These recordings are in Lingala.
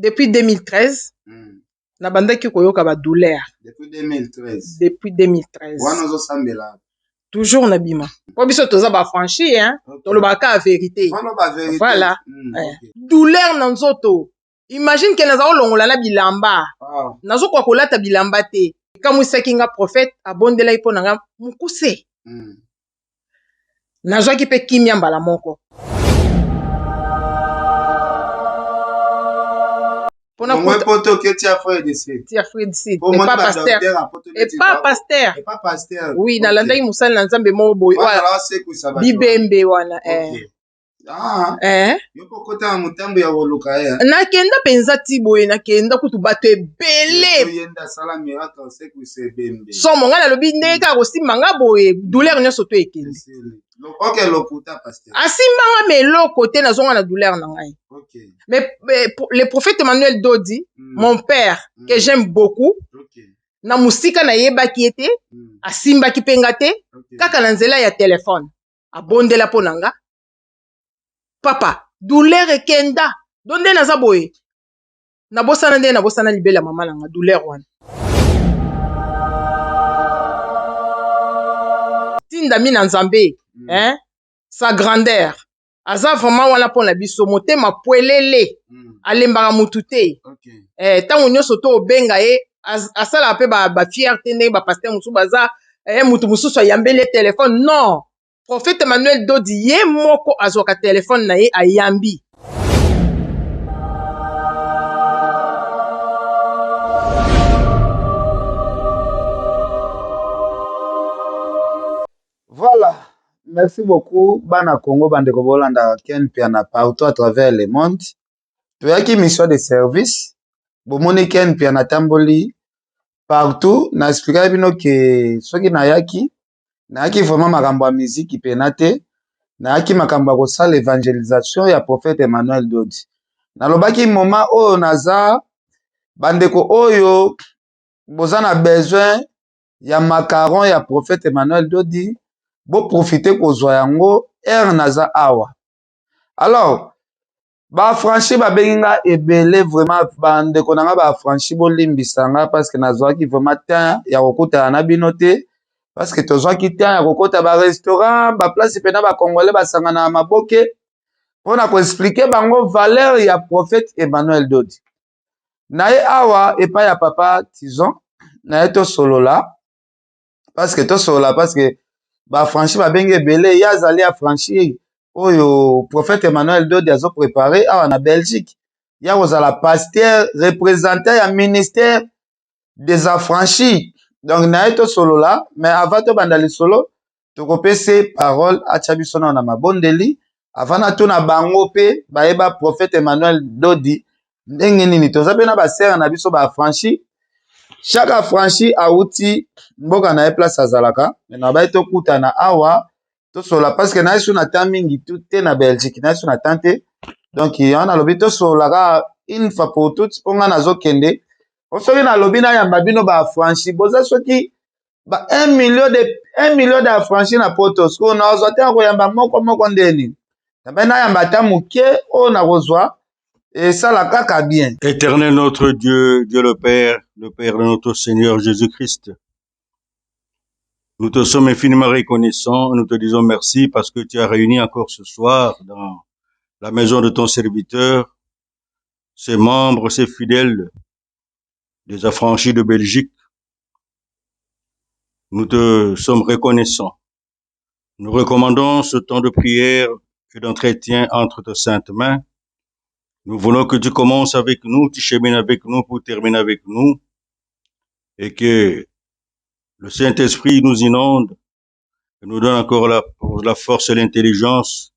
Depuis 2013 nabandaki koyoka ba douleur. Depuis 2013. Depuis 2013. Wana ozosambela. Toujours na bima. Po biso toza ba franchi hein. Okay. Tolobaka kaka vérité. Wana ba vérité. Voilà. Okay. Douleur na nzoto. Imagine ke naza kolongola na bilamba. Ah. Nazokoka kolata bilamba te. Ekamwisaki nga prophète abondelaki mpo na nga mokuse. Nazwaki mpe kimia mbala moko. Pona Longwe poto oketi Afrique du Sud. Ti Afrique du Sud. Po Et moni pas ba pasteur. docteur ya poto Et neti pas bango. pasteur. Et pas pasteur. Oui, Ok. nalandaki mosali na Nzambe moko boye. Wana Oyo asekwisa bato. bibembe wana. Eh. Ok. Ah, Eh. yo mpo okota na motambo ya koluka ye. Nakenda mpenza ti boye, nakenda kutu bato ebele. Yesu ye nde asala miracle asekwisa ebembe. Somo ngai nalobi ndenge kaka kosimba nga boye, douleur nyonso to ekende. Esili. Ok, lokuta pasteur. Asimba nga mais eloko te, nazonga na douleur na ngai. Ok. Mais le prophète Emmanuel Dodi, mon père, que j'aime beaucoup, Ok. na mosika nayebaki ye te, asimbaki mpe nga te, Ok. kaka na nzela ya telefone. Abondela mpo na nga. Papa, douleur ekenda. Donc nde naza boye. Nabosana nde nabosana libela mama na nga, douleur wana. Tindami na Nzambe, hein? Sa grandeur. Aza vraiment wana mpo na biso, motema pwelele. Alembaka mutu te. Ok. Tango nyonso to obenga ye, asalaka mpe ba fierté ndenge ba pasteur mosusu baza, mutu mosusu ayambeli ye téléphone. Non. Prophète Emmanuel Dodi ye moko azwaka téléphone na ye ayambi. Voilà. Merci beaucoup bana Congo bandeko bolanda Ken Mpiana partout à travers le monde. Toyaki mission de service. Bomoni Ken Mpiana tamboli partout na expliquer bino ke soki nayaki, nayaki vraiment makambo ya musique pena te, nayaki makambo ya kosala évangélisation ya prophète Emmanuel Dodi. Nalobaki moment oyo naza bandeko oyo boza na besoin ya macaron ya prophète Emmanuel Dodi, bo profiter kozwa yango heure naza awa. Alors ba franchi babengi nga ebele vraiment bandeko na nga ba franchi bolimbisa nga parce que nazwaki vraiment temps ya kokutana na bino te, parce que tozwaki temps ya kokota ba restaurant, ba place pena ba congolais basangana na maboke mpona ko expliquer bango valeur ya prophète Emmanuel Dodi. Na ye awa epai ya papa Tizon, na ye tosolola parce que tosolola parce que ba franchi babengi ebele, ye azali ya franchi oyo prophète Emmanuel Dodi azo préparer awa na Belgique. Ya kozala pasteur représentant ya ministère des affranchis. Donc na ye tosolola, mais avant tobanda lisolo tokopesa parole atia biso na mabondeli avant natuna bango pe bayeba prophète Emmanuel Dodi ndenge nini toza pe na ba sœur na biso ba affranchi. Chaque affranchi awuti mboka na ye place azalaka, mais na baye tokutana awa tosolola parce que na ye so na temps mingi tu te na Belgique, na ye so na temps te. Donc yango nalobi tosolola kaka une fois pour toutes mpo nga nazokende. Soki nalobi nayamba bino ba affranchi, boza soki ba 1 million de 1 million d'affranchi na poto, sikoyo nazwa te koyamba moko moko ndeni. Nabe nayamba ata moke oyo nakozwa esala kaka bien. Éternel notre Dieu, Dieu le Père de notre Seigneur Jésus-Christ, nous te sommes infiniment reconnaissants, nous te disons merci parce que tu as réuni encore ce soir dans la maison de ton serviteur, ses membres, ses fidèles des affranchis de Belgique. Nous te sommes reconnaissants. Nous recommandons ce temps de prière et d'entretien entre tes saintes mains. Nous voulons que tu commences avec nous, tu chemines avec nous pour terminer avec nous et que le Saint-Esprit nous inonde et nous donne encore la force et l'intelligence,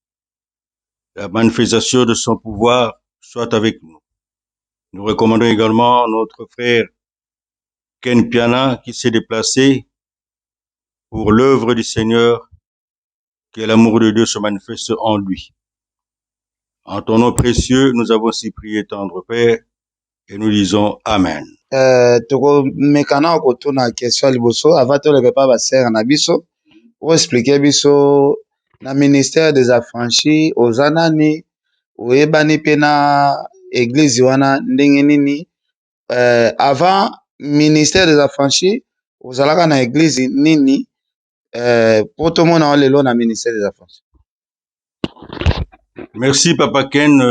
la manifestation de son pouvoir soit avec nous. Nous recommandons également notre frère Ken Piana qui s'est déplacé pour l'œuvre du Seigneur, que l'amour de Dieu se manifeste en lui. En ton nom précieux, nous avons si prié, tendre Père, et nous disons Amen. Toko mekana kotuna question ya liboso avant toleka pa ba sœur na biso. O expliquer biso na ministère des affranchis oza nani, oyebani pe na Eglise wana ndenge nini? Avant ministère des affranchis, ozalaka na eglise nini po tomona yo lelo na ministère des affranchis? Merci Papa Ken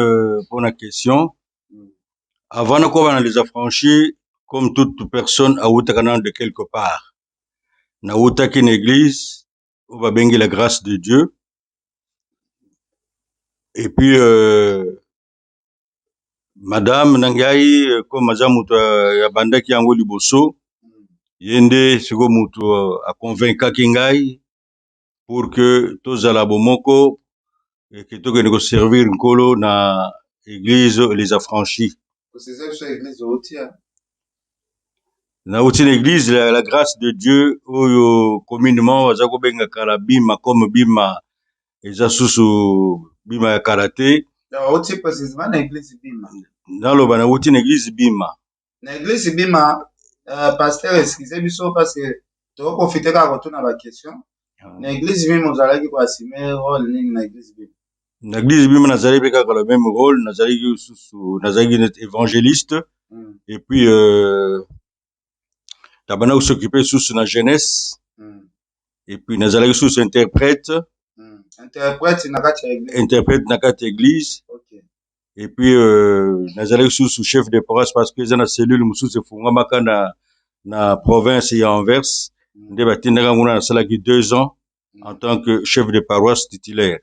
pour la question. Avant de dans les affranchis, comme toute personne autaka de quelque part. Nautaki une église oyo babengi la Grâce de Dieu. Et puis madame na ngai, comme aza moto abandaki yango liboso, ye nde sikoyo moto aconvaincaki ngai pour que tozala bomoko et que tokende koservir Nkolo na église les affranchis. Nauti na église la Grâce de Dieu, oyo communément baza kobenga kala Bima, comme Bima eza susu Bima ya kala te. Outi précisément na église Bima? Naloba nauti na église Bima. Na église Bima, pasteur, excuse biso parce que toprofite kaka kotuna baquestion. Na église Bima, ozalaki koassumer rôle nini na église Bima? Na église Bima, nazali mpe kaka le même rôle. Nazalaki susu, nazalaki net évangéliste et puis nabanda kos'occuper susu na jeunesse et puis nazalaki susu interprète. Interprète na kati ya église? Interprète na kati ya église. Et puis nazalaki susu chef de paroisse, parce que eza na cellule mosusu efungwamaka na province ya Anvers, nde batindaka nguna. Nasalaki 2 ans en tant que chef de paroisse titulaire.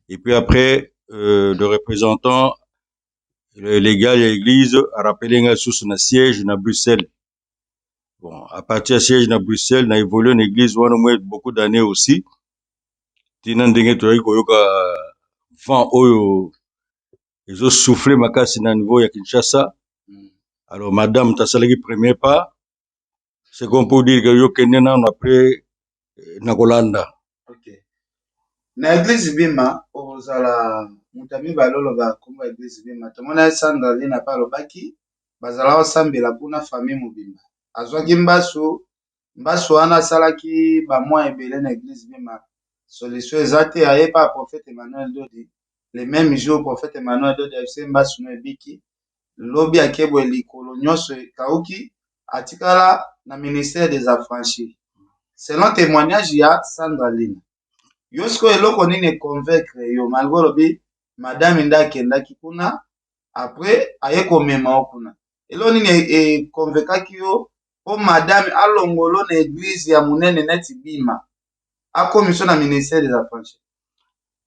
Et puis après, le représentant légal ya église arappeler ngai susu na siège na Bruxelles. Bon, à partir ya siège na Bruxelles, na évolué na église wana mwa beaucoup d'années aussi, tina ndenge toyaki koyoka vent oyo ezosouffle makasi na niveau ya Kinshasa. Alors madame tasalaki premier pas, c'est comme pour dire que yo kende nano, après nakolanda. Ok. Na église Bima, okozala moto ya mibale oloba nkombo ya église Bima. Tomona Sandra Lina mpe alobaki bazala kosambela kuna, famille mobimba. Azwaki mbasu, mbasu wana asalaki bamwa ebele na église Bima, solution eza te. Aye pa prophète Emmanuel Dodi. Le même jour, prophète Emmanuel Dodi ayebisi mbasu no ebiki. Lobi akebwe, likolo nyonso ekauki, atikala na ministère des affranchis, selon témoignage ya Sandra Lina. Yo sikoyo, eloko nini econvaincre yo, malgré olobi madame nde akendaki kuna, après aye komema yo kuna? Eloko nini econvaincaki yo mpo madame alongolo na église ya monene neti Bima, akomiso na ministère des affranchis?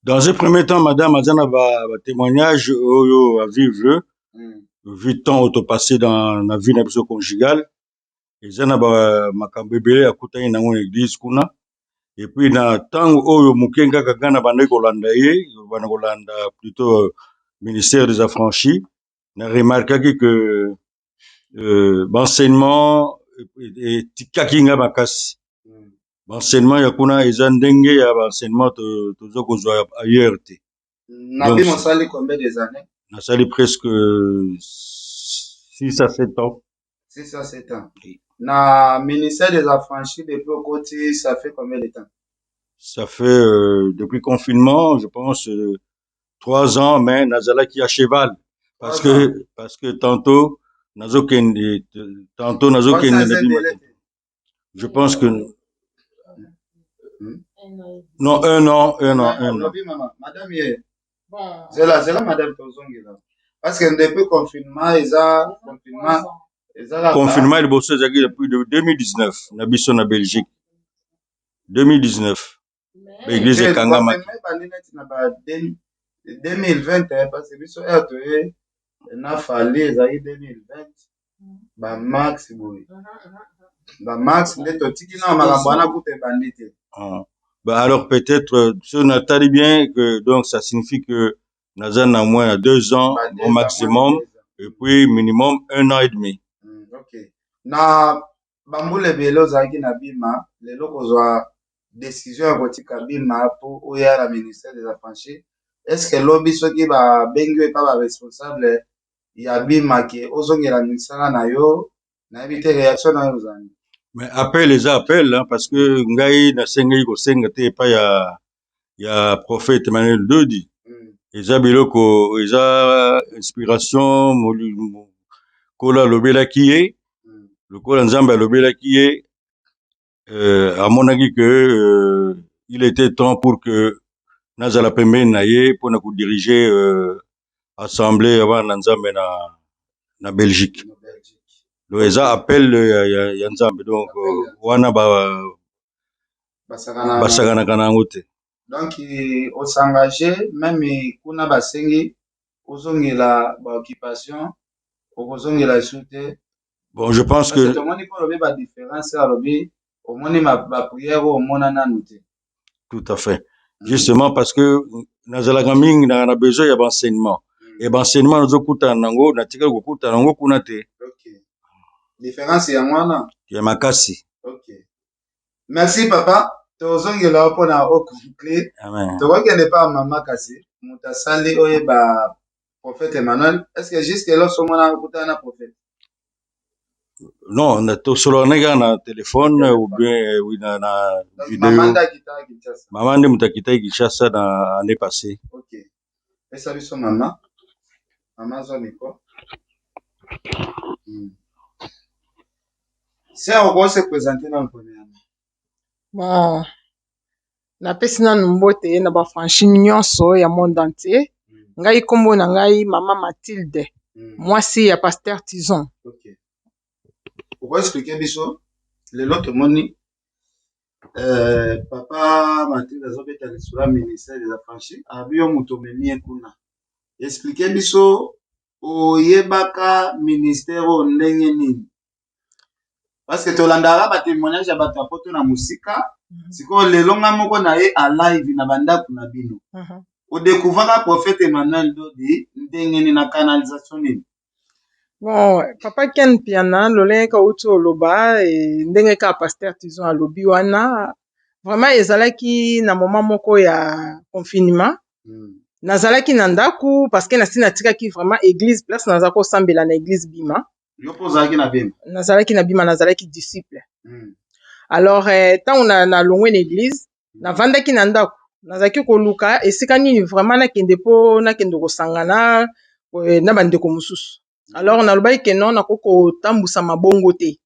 Dans un premier temps, madame aza na batémoignage oyo avivre, vu temps oyo topasse dans na vie na biso conjugale. Eza na makambo ebele akutani nango na église kuna. Et puis na ntango oyo moke kaka ngai na bandaki kolanda ye, banda kolanda plutôt ministère des affranchis, na remarquaki que baenseignement etikaki ngai makasi. Baenseignement ya kuna eza ndenge ya baenseignement toza kozwa ailleurs te. Na Bima osali combien des années? Nasali presque 6 à 7 ans. 6 à 7 ans. Oui. Na ministère des affranchis, depuis okoti, ça fait combien de temps? Ça fait depuis confinement, je pense 3 ans, mais nazalaki à cheval parce que parce que tantôt nazokende, tantôt nazokende na Bima. Je pense que non, un an, un an, un an. Madame ye zela, zela madame, tozongela, parce que depuis confinement, eza confinement eza. Confinement liboso ezalaki depuis 2019 na biso na Belgique, 2019 baeglise ekangamaki. Ebandi neti na ba 2020, parce que biso aire toye na Fali ezalaki 2020, bamars boye, bamars nde totiki na makambo wana, kuta ebandi te. Ah. Bah alors peut-être, si on natali bien que donc ça signifie que naza na moins à 2 ans au maximum et puis minimum un an et demi. Ok. Na bambula ebele ozalaki na Bima, lelo kozwa décision ya kotika Bima mpo oya na ministère des affranchis, est ce que lobi soki babengi yo epa baresponsable ya Bima ke ozongela misala na yo, nayebi te réaction na yo ozali? Mais appel eza appel, hein, parce que ngai nasengeli kosenga te epai ya prophète Emmanuel Dodi. Eza biloko, eza inspiration, Nkolo alobelaki ye, lokola Nzambe alobelaki ye, amonaki que il était temps pour que nazala pembeni na ye mpona kodiriger assemblée ya bana na Nzambe na Belgique. Donc eza appel ya Nzambe, donc wana basakanaka na yango te. Donc osengage même kuna, basengi ozongela baoccupation, okozongela esu te? Bon, je pense que tomoni mpo olobi badifférence, alobi omoni baprière oyo omona nanu te. Tout à fait, justement parce que nazalaka mingi na besoin ya baenseignement, e baenseignement nazokutana nango, natikali kokutana nango kuna te. Différence yango wana. Ya makasi. Ok, merci papa, tozongela mpona oconclure. Tokokende pa mama, kasi moto asali oyeba prophète Emmanuel, est ce que jusque là osomona okutana na prophète? Non, tosolola na kaka na téléphone ou bien oui, na vidéo. Mama nde moto akitaki Kinshasa na année passée. Ok, pesa biso mama, mama azwa micro. Sœur, okoki se présenter nano premièrement? Bon, napesi nanu mbote na baaffranchis nyonso ya monde entier. Ngai nkombo na ngai mama Mathilde, mwasi ya pasteur Tison. Ok, okoexpliquer biso, lelo tomoni papa Mathilde azobeta lisolo ya ministère des affranchis, abi yo moto omemi ye kuna. Expliquer biso, oyebaka ministère oyo ndenge nini? Parce que tolandaka batémoignage ya bato ya poto na mosika. Sikoyo lelo nga moko na ye alive na bandako na bino. Odécouvraka prophète Emmanuel Dodi ndenge nini, na canalisation nini? Bon, papa Ken Piana, lolenge kaka outi oloba, ndenge kaka pasteur Tison alobi wana, vraiment ezalaki na moment moko ya confinement. Nazalaki na ndako parce que nasi natikaki vraiment église, place naza kosambela na église Bima. Yo mpo ozalaki na Bima? Nazalaki na Bima, nazalaki disciple. Alors ntango nalongwe na église, navandaki na ndako, nazalaki koluka esika nini vraiment nakende mpo nakende kosangana na bandeko mosusu. Alors nalobaki ke non, nakoki kotambusa mabongo te,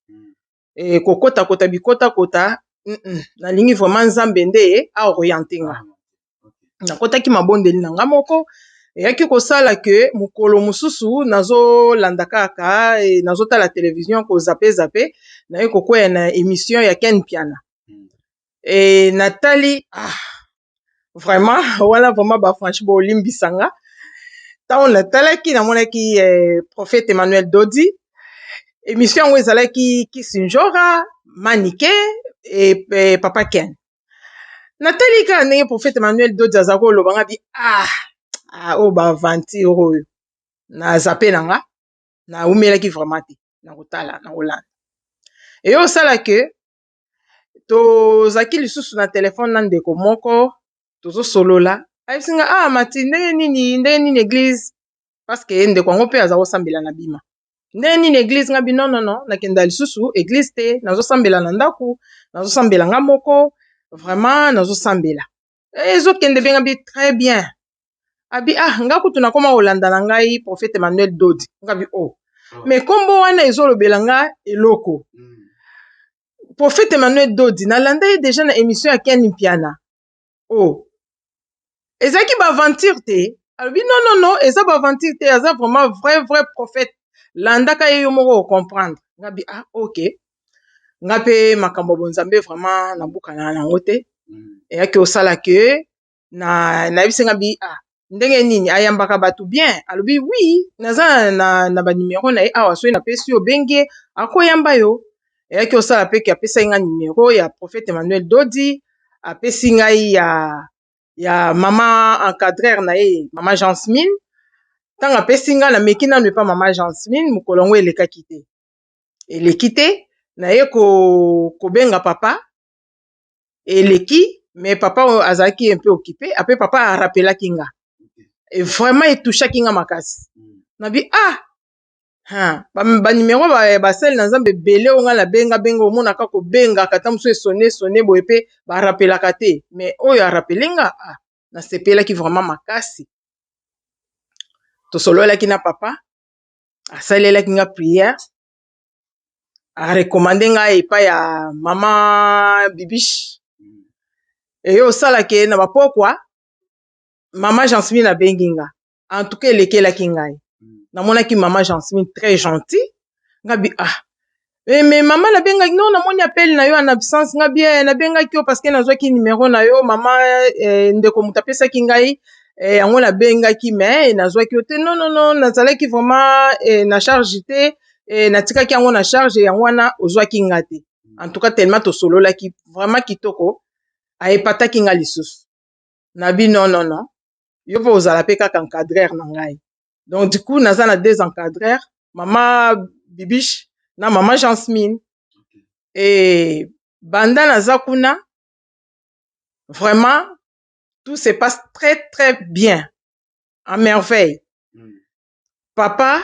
kokotakota bikotakota, nalingi vraiment Nzambe nde aorienter nga. Nakotaki mabondeli na nga moko, eyaki kosala ke mokolo mosusu nazolanda kaka, nazotala télévision, kozapper zapper, naye kokwea na émission ya Ken Piana. Natali, ah, vraiment wana, vraiment baaffranchis bolimbisa nga, ntango natalaki, namonaki prophète Emmanuel Dodi. Émission yango ezalaki Kisinjora, Manike e papa Ken. Natali kaka ndenge prophète Emmanuel Dodi aza koloba, nga bi ah, ah, oyo baaventure oyo. Nazape na nga, naumelaki vraiment te na kotala, na kolanda. Eyo osala ke tozalaki lisusu na telefone na ndeko moko, tozosolola, ayebisi nga: "Ah Mati, ndenge nini, ndenge nini église?" Parce que ndeko yango mpe aza kosambela na Bima. "Ndenge nini église?" Nga bi: "Non, non, non, nakenda lisusu église te, nazosambela na ndako, nazosambela nga moko, vraiment nazosambela, ezokende bien." Nga bi: "Très bien." Abi: "Ah, nga kutu nakoma kolanda na ngai prophète Emmanuel Dodi." Nga bi: "Oh, mais nkombo wana ezolobela nga eloko. Prophète Emmanuel Dodi, nalanda ye déjà na émission ya Ken Mpiana. Oh, ezalaki baaventure te?" Alobi: "Non, non, non, eza baaventure te, aza vraiment vrai vrai prophète, landaka ye, yo moko ocomprendre." Nga bi: "Ah, ok." Nga mpe makambo ya bonzambe vraiment nabukana nango te. Eyaki osala ke na nayebisi nga bi: "Ah, ndenge nini, ayambaka bato bien?" Alobi: "Oui, naza na banimero na ye awa, soki napesi yo, obengi ye, akoyamba yo." Eyaki osala mpe ke apesaki nga nimero ya prophète Emmanuel Dodi, apesi ngai ya mama encadreur na ye, mama Jasmine. Ntango apesi nga, nameki nanu epa mama Jasmine. Mokolo yango elekaki te, eleki te, naye kobenga papa, eleki, mais papa oyo azalaki un peu occupé. Après papa arapelaki nga et vraiment etouchaki nga makasi. Nabi: "Ah, banimero basali na Nzambe ebele oyo ngai nabenga benga, omonaka kobengaka ta mosusu esone esone boye mpe barapelaka te, mais oyo arapele nga, ah, nasepelaki vraiment makasi." Tosololaki na papa, asalelaki nga prière, arecommande ngai epai ya mama Bibiche. Eye osalake na bapokwa, mama Jasmine abengi nga. En tout cas elekelaki ngai. Namonaki mama Jasmine très gentil. Nga bi ah eh, mais mama nabengaki non, namoni appel na yo en absence. Nga bi eh, nabengaki yo parce que nazwaki numéro na yo mama, eh, ndeko moto apesaki ngai eh, yango nabengaki mais nazwaki yo te. Non non non, nazalaki vraiment eh, na charge te, eh, natikaki yango na charge, yango wana ozwaki nga te. En tout cas tellement tosololaki vraiment kitoko, aepataki nga lisusu. Nabi non non non, yo mpe ozala mpe kaka encadreur na ngai. Donc du coup naza na deux encadreurs, mama Bibiche na mama Jasmine. Et banda naza kuna, vraiment tout se passe très très bien, en merveille. Papa,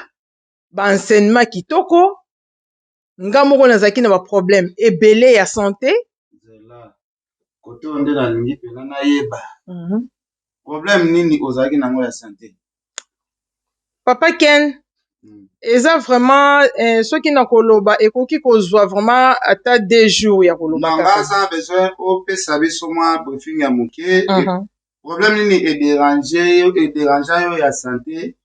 ba enseignement kitoko. Nga moko nazalaki na ba problème ebele ya santé. Nzela kote oyo nde nalingi mpena nayeba. Problème nini ozalaki nango ya santé? Papa Ken, eza vraiment eh, soki na koloba ekoki kozwa vraiment ata 2 jours ya koloba. Non, nga kaka. Aza na besoin opesa biso mwa briefing ya moke. Problème nini edérange yo, edérange yo ya santé,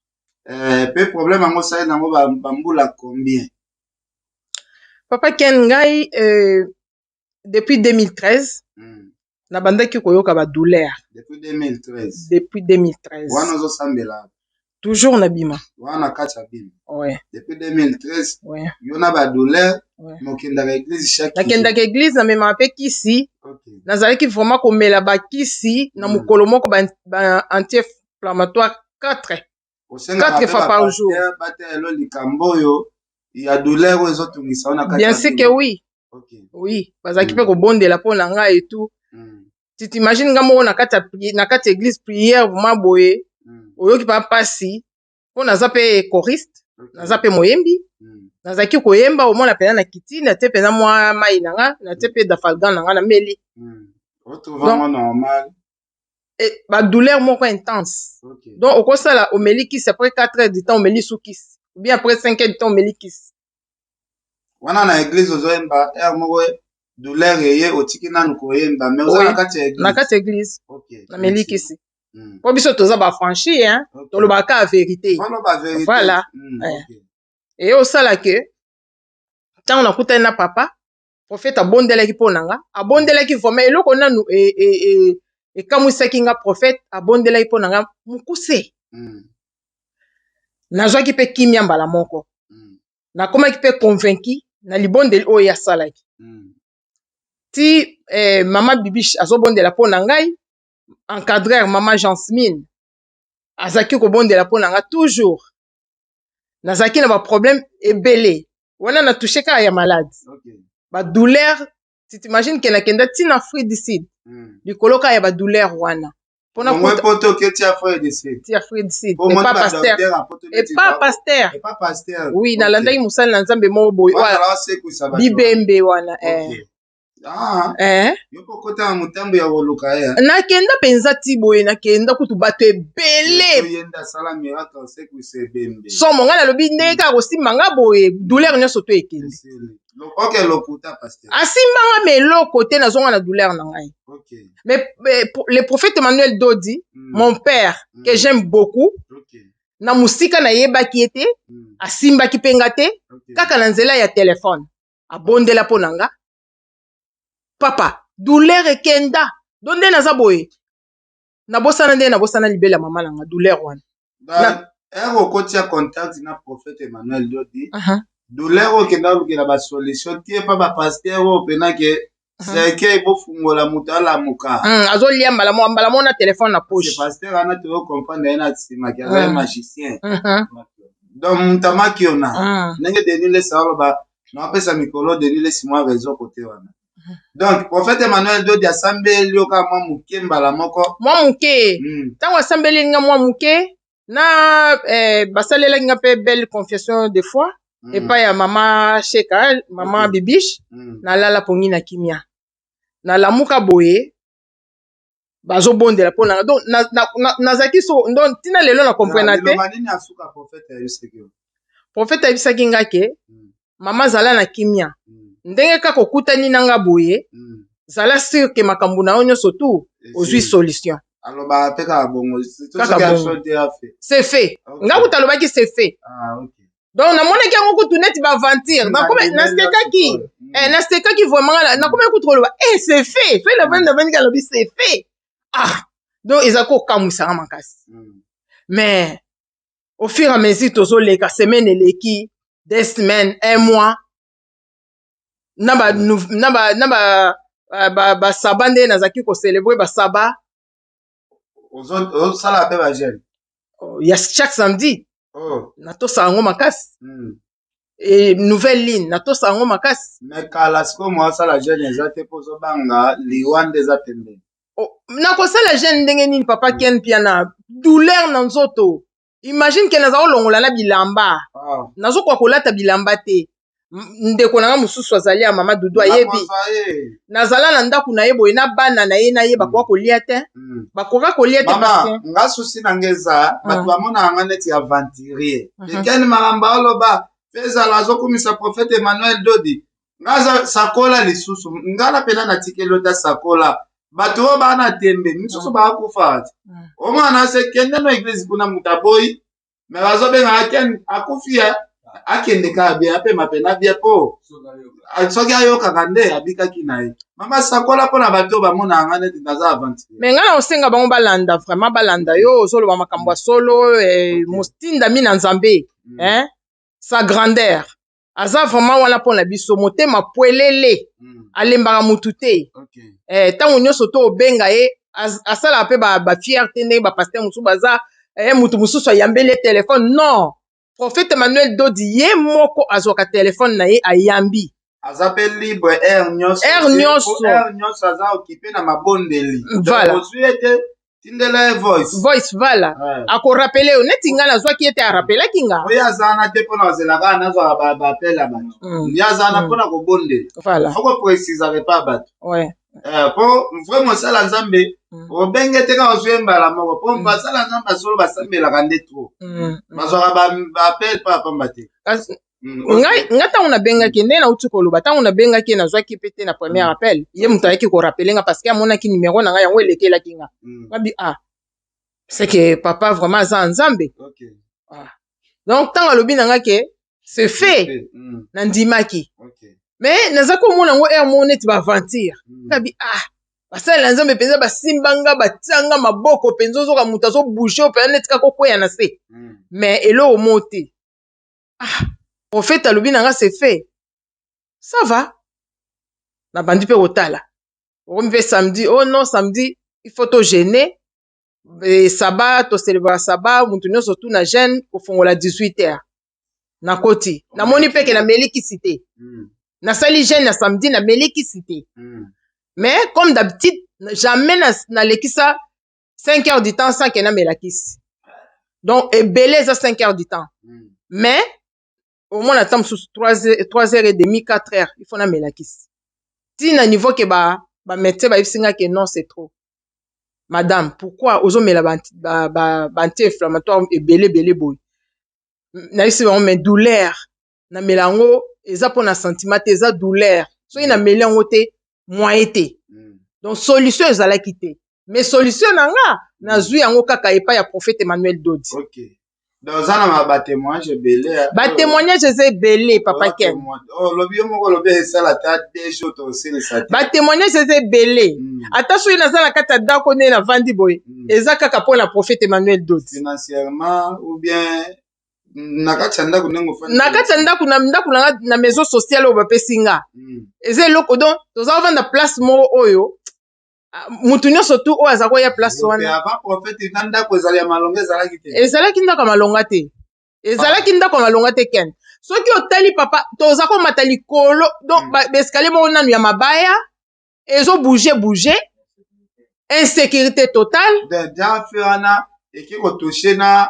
mpe problème yango osali nango bambula combien? Papa Ken, ngai depuis 2013 nabandaki koyoka badouleur. Depuis 2013? Depuis 2013. Wana ozosambela? Toujours na bima. Wana na kati ya bima? Ouais. Depuis 2013? Ouais. Yo na badouleur? Ouais. Mokendaka église chaque? Nakendaka église, namemaka mpe kisi. Nazalaki vraiment komela bakisi na mokolo moko ba anti-inflammatoire 4. Osengaka Quatre mpe fois par jour. Bapasteur batela likambo oyo ya douleur oyo ezotungisa yo na kati Bien ya sûr que bima? oui. Oui, bazalaki mpe kobondela mpo na ngai et tout. Tu t'imagines, nga moko na kati ya église, prière vraiment boye, oyoki mpa mpasi mpo naza mpe choriste, naza mpe moyembi. Nazalaki koyemba, omona mpenza na kiti, natie mpenza mwa mai na nga, natie mpe Dafalgan na nga, nameli. Otrouve yango normal? Badouleur moko intense. Donc okosala, omeli kisi, après 4 heures du temps omeli su kisi, ou bien après 5 heures du temps omeli kisi. Wana na église ozoyemba, heure moko douleur eye, otiki nanu koyemba, mais oza Oui. na kati ya église? Na kati ya église. Nameli Merci. kisi mpo biso toza bafranchi, hein? Tolobaka kaka vérité. Voilà, ba vérité. Voilà. Eye osala ke ntango nakutani na papa prophète, abondelaki mpo na nga, abondelaki vraiment eloko nanu ekamwisaki nga. Prophète abondelaki mpo na nga mokuse. Nazwaki mpe kimia mbala moko. Nakomaki mpe convaincu na libondeli oyo asalaki. Ti mama Bibiche azobondela mpo na ngai, encadreur mama Jasmine azalaki kobondela mpo na nga toujours. Nazalaki na baproblème ebele wana, na touche kaka ya malade, badouleur. Tu t'imagines ke nakenda ntina Afrique du Sud likolo kaka ya badouleur wana mpona Bongo poto oketi Afrique du Sud? Ti Afrique du Sud. Po omoni Epa pasteur. badocteur ya poto neti Epa pasteur. Epa pasteur? Oui, nalandaki mosali na Nzambe moko boye oyo Bazala basekwisa bato. Bibembe wana eh. Ah, Eh. yo mpo okota na motambo ya koluka ye? Nakenda mpenza ti boye, nakenda kutu bato ebele. Ye nde asala miracle, asekwisa ebembe. Somo, ngai nalobi ndenge kaka kosimba nga boye, douleur nyonso to ekende. Esili. Ok, lokuta pasteur. Asimbanga ma eloko te, nazonga na douleur na ngai. Mais le prophète Emmanuel Dodi, mon père que j'aime beaucoup, na mosika nayebaki ye te, asimbaki mpe nga te. Kaka na nzela ya telefone abondela mpo na nga, papa, douleur ekenda. Do nde naza boye, nabosana nde nabosana libela mama na nga, douleur wana. Heure okoti ya contact na prophète Emmanuel Dodi, douleur oyo okenda olukela basolution tie pa bapasteur oyo mpena ke cercueil bofungola, moto alamuka. Azolia mbala moko, mbala moko na telefone na poche. Pasteur wana toyocomprendre ye na nsima ke azali magicien. Donc moto amaki yo na ndenge Denis Lesi aloba, naopesa mikolo Denis Lesi mwa raison kote wana. Donc prophète Emmanuel Dodi asambeli yo kaka mwa moke, mbala moko? Mwa moke. Ntango asambeli nga mwa moke na basalelaki nga mpe belle confession de foi epai ya mama Sheka, mama Bibiche. Nalala pongi na kimia, nalamuka boye. Bazobondela mpo na nga. Donc nazalaki so, donc ntina lelo na comprena te. Prophète ayebisaki nga ke mama, zala na kimia. Ndenge kaka okutani na nga boye, zala sûr ke makambo na yo nyonso tu ozwi solution. Alobaka mpe kaka bongo? Kaka bongo, c'est fait. Nga kutu alobaki c'est fait. Donc namonaki yango kutu neti baaventure. Nasekaki, nasekaki vraiment. Nakomaki kutu koloba eh, c'est fait. Soki navandi, navandi, alobi c'est fait. Ah, donc eza kokamwisanga makasi. Mais au fur et à mesure tozoleka, semaine eleki, 2 semaines, un mois, na ba na ba na ba ba basabbat nde nazalaki kocélébrer basabbat. Ozosala mpe bajeûne? Ya chaque samedi. Natosala yango makasi. E nouvelle ligne, natosala yango makasi. Mais kala sikoyo mo asala jeûne eza te, mpo ozobanga liwa nde eza pembeni. Nakosala jeûne ndenge nini, papa Ken Piana? Douleur na nzoto, imagine ke naza kolongola na bilamba. Nazokoka kolata bilamba te. Ndeko na nga mosusu azali ya mama Dudu, ayebi. Nazala na ndako na ye boye na bana na ye, na ye bakoka kolia te, bakoka kolia te. Mama, nga souci na nga eza bato bamonaka nga neti aventurier. Ekeni makambo aloba mpe ezala azokumisa prophète Emmanuel Dodi. Nga aza sakola lisusu, nga na mpena natikeli ota sakola. Bato oyo baa na tembe misusu baakufa te. Omwana se kende no église kuna, moto aboyi, me bazobengaka Ken akufi ya akende kaka bien, apema pena bien, mpo soki ayokaka nde abikaki na ye. Mama, sakola mpona bato oyo bamonaka nga neti naza aventure. Mais ngai na kosenga bango balanda, vraiment balanda yo. Ozoloba makambo ya solo, motindami na Nzambe, hein? Sa grandeur aza vraiment wana mpo na biso, motema pwelele, alembaka mutu te. Ntango nyonso to obenga ye, asalaka mpe bafierté ndenge bapasteur mosusu baza, mutu mosusu ayambeli ye telefone. Non, prophète Emmanuel Dodi ye moko azwaka telefone na ye, ayambi. Aza mpe libre heure nyonso. Heure nyonso. Heure nyonso aza occupé na mabondeli. Voilà. Ozwi ye te, tindela ye voice. Voice, voilà. Akorappeler yo. Neti ngai nazwaki ye te, arapelaki nga. Oyo aza wana te mpona kozela kaka nazwaka baappel ya bato. Ye aza wana mpona kobondela. Okoprécisaka epa bato po vrai mosala Nzambe obenge te kaka ozwi ye mbala moko, po basala Nzambe asolo basambelaka nde trop, bazwaka baappel pa pamba te. Ngai nga ntango nabengaki, nde nauti koloba, ntango nabengaki ye, nazwaki mpe te na premier appel. Ye moto ayaki korappeler nga parce que amonaki numero na ngai, yango elekelaki nga. Ngabi ah, c'est que papa vraiment aza Nzambe. Ah. Donc ntango alobi na nga ke c'est fait, nandimaki. Mais naza komona yango heure moko neti baaventure. Ngabi ah, basalela Nzambe mpenza basimba nga, batianga maboko mpenza, ozoka moto azobouger mpenza neti kaka okweya na se. Mais eloko moko te. Ah, prophète alobi na nga c'est fait, ça va. Nabandi mpe kotala, okomi mpe samedi. Oh non, samedi il faut tojeûner sabbat, tocélébraka sabbat, moto nyonso tu na jeûne, kofongola 18 heures. Nakoti, namoni mpe ke nameli kisi te. Nasali jeûne na samedi, nameli kisi te. Mais comme d'habitude, jamais nalekisa 5 heures du temps sans ke namela kisi. Donc ebele eza 5 heures du temps. Mais omona ata mosusu 3 heures et demi, 4 heures, il faut namela kisi, ntina niveau ke bamédecin bayebisi nga ke non, c'est trop, madame, pourquoi ozomela ba anti-inflammatoire ebele ebele boye? Nayebisi bango mais douleur, namela yango eza mpona sentiment te, eza douleur. Soki nameli yango te, moyen te. Donc solution ezalaki te, mais solution na nga nazwi yango kaka epai ya prophète Emmanuel Dodi. Okay. Donc oza na batémoignage ebele. Batémoignage eza ebele, papa Ken. Olobi yo moko, olobi esala ata 2 jours, tosilisa te. Batémoignage eza ebele. Ata soki naza na kati ya ndako nde navandi boye, eza kaka mpona prophète Emmanuel Dodi. Financièrement ou bien na kati ya ndako ndenge ofandi? Na kati ya ndako, na ndako na nga, na maison sociale oyo bapesi nga, eza eloko. Donc toza kovanda place moko oyo mutu nyonso tu oyo aza koya place wana. Avant prophète, na ndako ezali ya malonga ezalaki te? Ezalaki ndako ya malonga te, ezalaki ndako ya malonga te, Ken. Soki otali, papa, toza komata likolo, donc baescalier moko nanu ya mabaya ezobouger bouger, insécurité totale. Jafe wana eki kotoucher na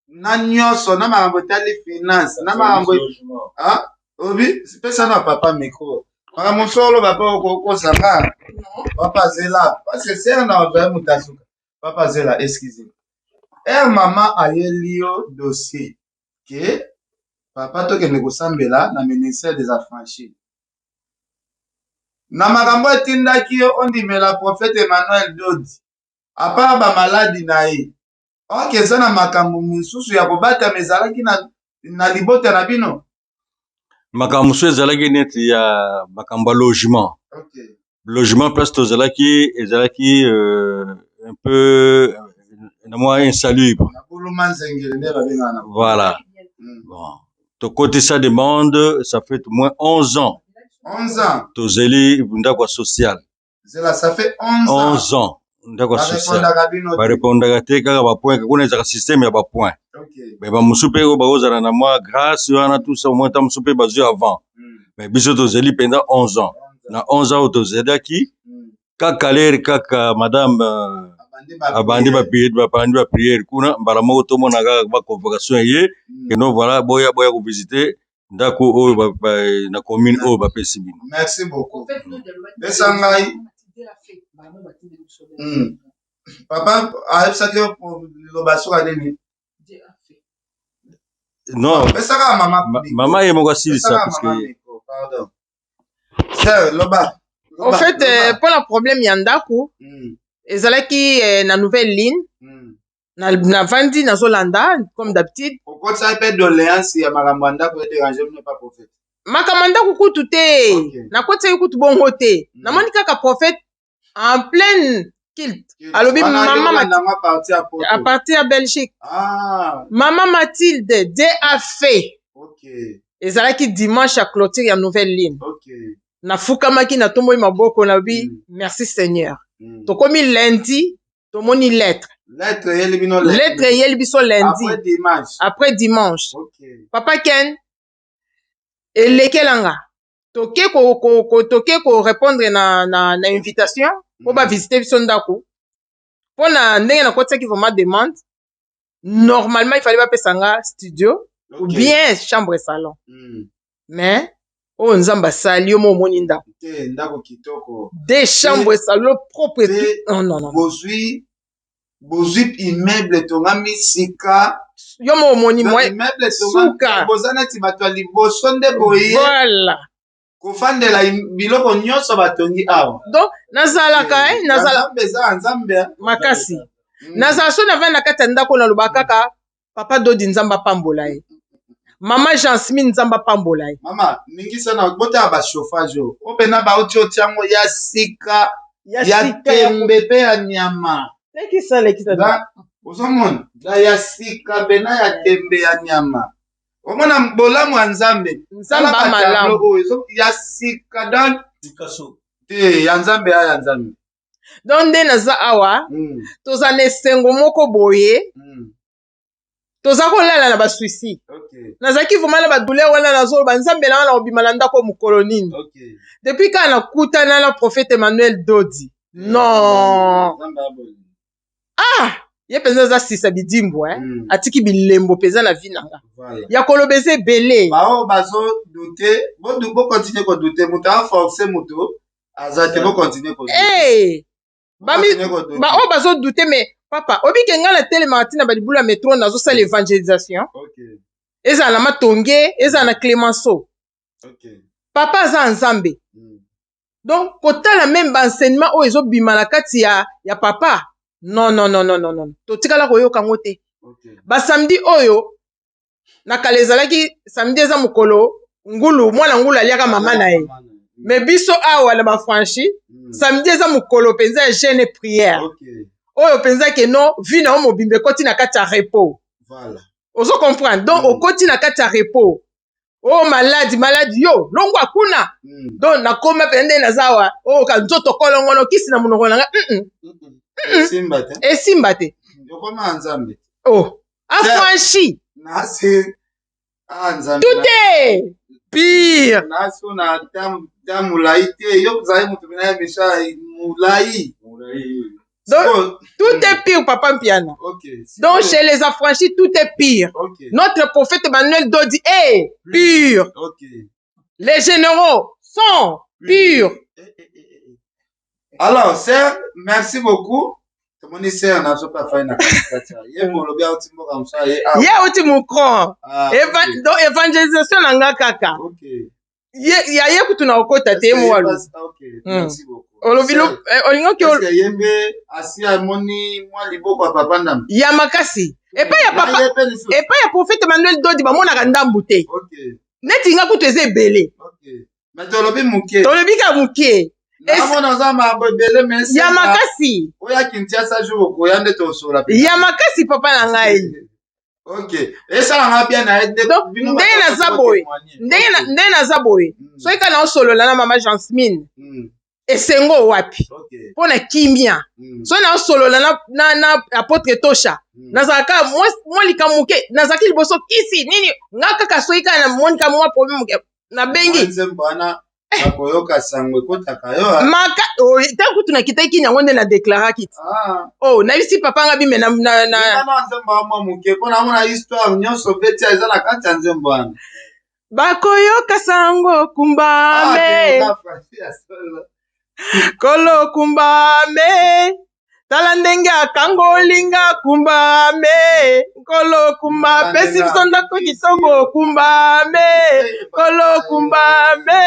na nyonso, na makambo etali finance, na makambo obi pesa na papa micro, makambo mosusu oloba mpe okozanga. Papa zela, parce que sœur na ozali moto ya suka. Papa zela, excusez. Heure mama ayeli yo dossier ke papa tokende kosambela na ministère des affranchis. Na makambo etindaki yo ondimela prophète Emmanuel Dodi, à part ba maladi na ye, ok eza na makambo mosusu ya kobatama ezalaki na, na libota na bino? Makambo mosusu ezalaki neti ya makambo ya logement. Okay. Logement place tozalaki ezalaki un peu na mwa insalubre. Na buluma nzengele nde babengaka na. Voilà. Bon, tokotisa demande, ça fait au moins 11 ans. 11 ans. Tozeli ndako ya social. Zela, ça fait 11 ans. 11 ans ndako ya social. Barepondaka bino te. Barepondaka te, kaka bapoint kuna ezalaka système ya bapoint. Mais bamosusu mpe oyo bakozala na mwa grâce wana, tout ça, au moins ta mosusu mpe bazwi avant. Mais biso tozeli mpenza 11 ans. Na 11 ans oyo tozelaki kaka lere kaka madame abandi babandi bapriere kuna, mbala moko tomona kaka baconvocation ye keno voilà, boya boya kovisite ndako oyo na commune oyo bapesi bino. Merci beaucoup. Pesa ngai. Papa ayebisaki yo liloba soka nini? Non. Pesaka mama. Mama ye moko asilisa Pesaka parce mama que micro, pardon. Sœur, loba. Au Loba, fait, loba. mpona problème ya ndako ezalaki na nouvelle ligne. Navandi nazolanda comme d'habitude. Okotisa mpe doléance ya makambo ya ndako edérange bino pa prophète? Makambo ya ndako kutu te. Nakotisaki kutu bongo te. Namoni kaka prophète en pleine culte alobi Wana mama yo olanda yango à partir ya Poto. À partir ya Belgique. Ah, mama Mathilde, Dieu a fait. Ezalaki dimanche ya clôture ya nouvelle ligne. Nafukamaki, natomboli maboko, nalobi merci Seigneur. Tokomi lundi, tomoni lettre. Lettre eyeli bino? Lettre eyeli biso lundi. Après dimanche. Après dimanche. Papa Ken, elekelanga toke toke korépondre na invitation mpo bavisite biso ndako. Mpo na ndenge nakotisaki vraiment demande, normalement il fallait bapesa nga studio ou bien chambre salon. Mais oyo Nzambe asali, yo mo omoni ndako. Te, ndako kitoko. Deux chambres, salon propre. Te. Non, non, non. Bozwi immeuble etongami sika. Yo mo omoni. Donc, Moi immeuble etongami suka. Boza neti bato ya liboso nde boye Voilà. kofandela biloko nyonso batongi awa. Donc nazalaka Eh, nazala Nzambe eza ya Nzambe, eh. Makasi. Nazala so navandi na kati ya ndako, naloba kaka papa Dodi, Nzambe apambola ye, mama Jasmine, Nzambe apambola ye. Mama ningisa na botala bachauffage oyo, oyo mpena bauti otiango ya sika ya sika tembe mpe ya nyama. Lekisa, lekisa. Ozomona da ya sika mpena ya tembe ya nyama, omona bolamu ya Nzambe. Nzambe Tala malamu. batableau oyo ya sika, donc te ya Nzambe, ya Nzambe. Donc nde naza awa, toza na esengo moko boye. Toza kolala na basusi. Nazalaki vraiment na badouleur wana, nazoloba Nzambe na nga, na kobima na ndako mokolo nini? Depuis kaka nakutana na prophète Emmanuel Dodi, non. Nzambe aboyi. Ah, ye mpenza aza sisa bidimbu, eh? Atiki bilembo mpenza na vie na nga. Ya koloba eza ebele. Bao bazodouter, bocontinuer kodouter, moto aforce moto aza te, bocontinuer kodouter. Hey! Bocontinuer kodouter. Baoyo bazodouter, mais papa obike ngai natelemaka ntina balibulu ya metro, nazosala évangélisation. Ezala na Matonge, ezala na Clémenceau. Papa aza Nzambe. Donc kotala même baenseignement oyo ezobima na kati ya papa, non, non, non, non, non, non, totikala koyoka yango te. Basamedi oyo na kala ezalaki samedi eza mokolo ngulu, mwana ngulu aliaka mama na ye. Mais biso awa na baaffranchis, samedi eza mokolo mpenza ya jeûne et prière. Oyo mpenza ke no vie na yo mobimba ekoti na kati ya repos. Ozo comprendre? Donc okoti na kati ya repos oyo maladi maladi yo longwa kuna. Donc nakoma mpenza nde naza awa, oyo ka nzoto kolongono, kisi na monoko na nga Esimba te. Esimba te. Okoma ya Nzambe. Oh, affranchi. Nasi ah Nzambe. Tout est pire. Nasi na ta molai te, yo ozali moto mpena ya misha molai. Donc, tout est pire, papa Mpiana. Donc, chez les affranchis, tout est pire. Notre prophète Emmanuel Dodi est pur. Les généraux sont purs. Eh, eh, eh, eh. Alors sœur, merci beaucoup. Tomoni sœur na biso mpe afai na katikati ye, molobi auti mboka mosusu ye. Ye auti Mokron. Ah, okay. Donc évangélisation na nga kaka, okay. Ye ya ye kutu na okota te, ye mo alobi. Olobi olingoki ye mpe asi amoni mwa liboko ya papa ndambo ya makasi epai ya papa, epai ya prophète Emmanuel Dodi. Bamonaka ndambu te. Neti nga kutu eza ebele. Mais tolobi moke. Tolobi kaka moke. Namona oza mambo ebele, mais ya makasi. Oya Kinshasa jour okoya nde tosola. Ya makasi, papa na ngai. Ok, esalanga bien na ye. Ndenge naza boye, ndenge naza boye, soki kaka naosolola na mama Jasmine, esengo wapi mpo na kimia. Soki naosolola na apôtre Tosha, nazalaka mwa likambo moke, nazalaki liboso kisi nini nga kaka, soki kaka namonika mwa problème moke, nabengi. Nzembo wana bakoyoka sango ekotaka yo. Maka ntango kutu nakitaki yango nde na déclaraki ti oh, nayebisi papa nga bime na na nzembo wa mwa moke mpo namona histoire nyonso betia eza na kati ya nzembo wana. Bakoyoka sango, kumbame kolo, kumbame, tala ndenge akangolinga, kumbame nkolo, kumba apesi biso ndako kitoko, kumbame nkolo, kumbame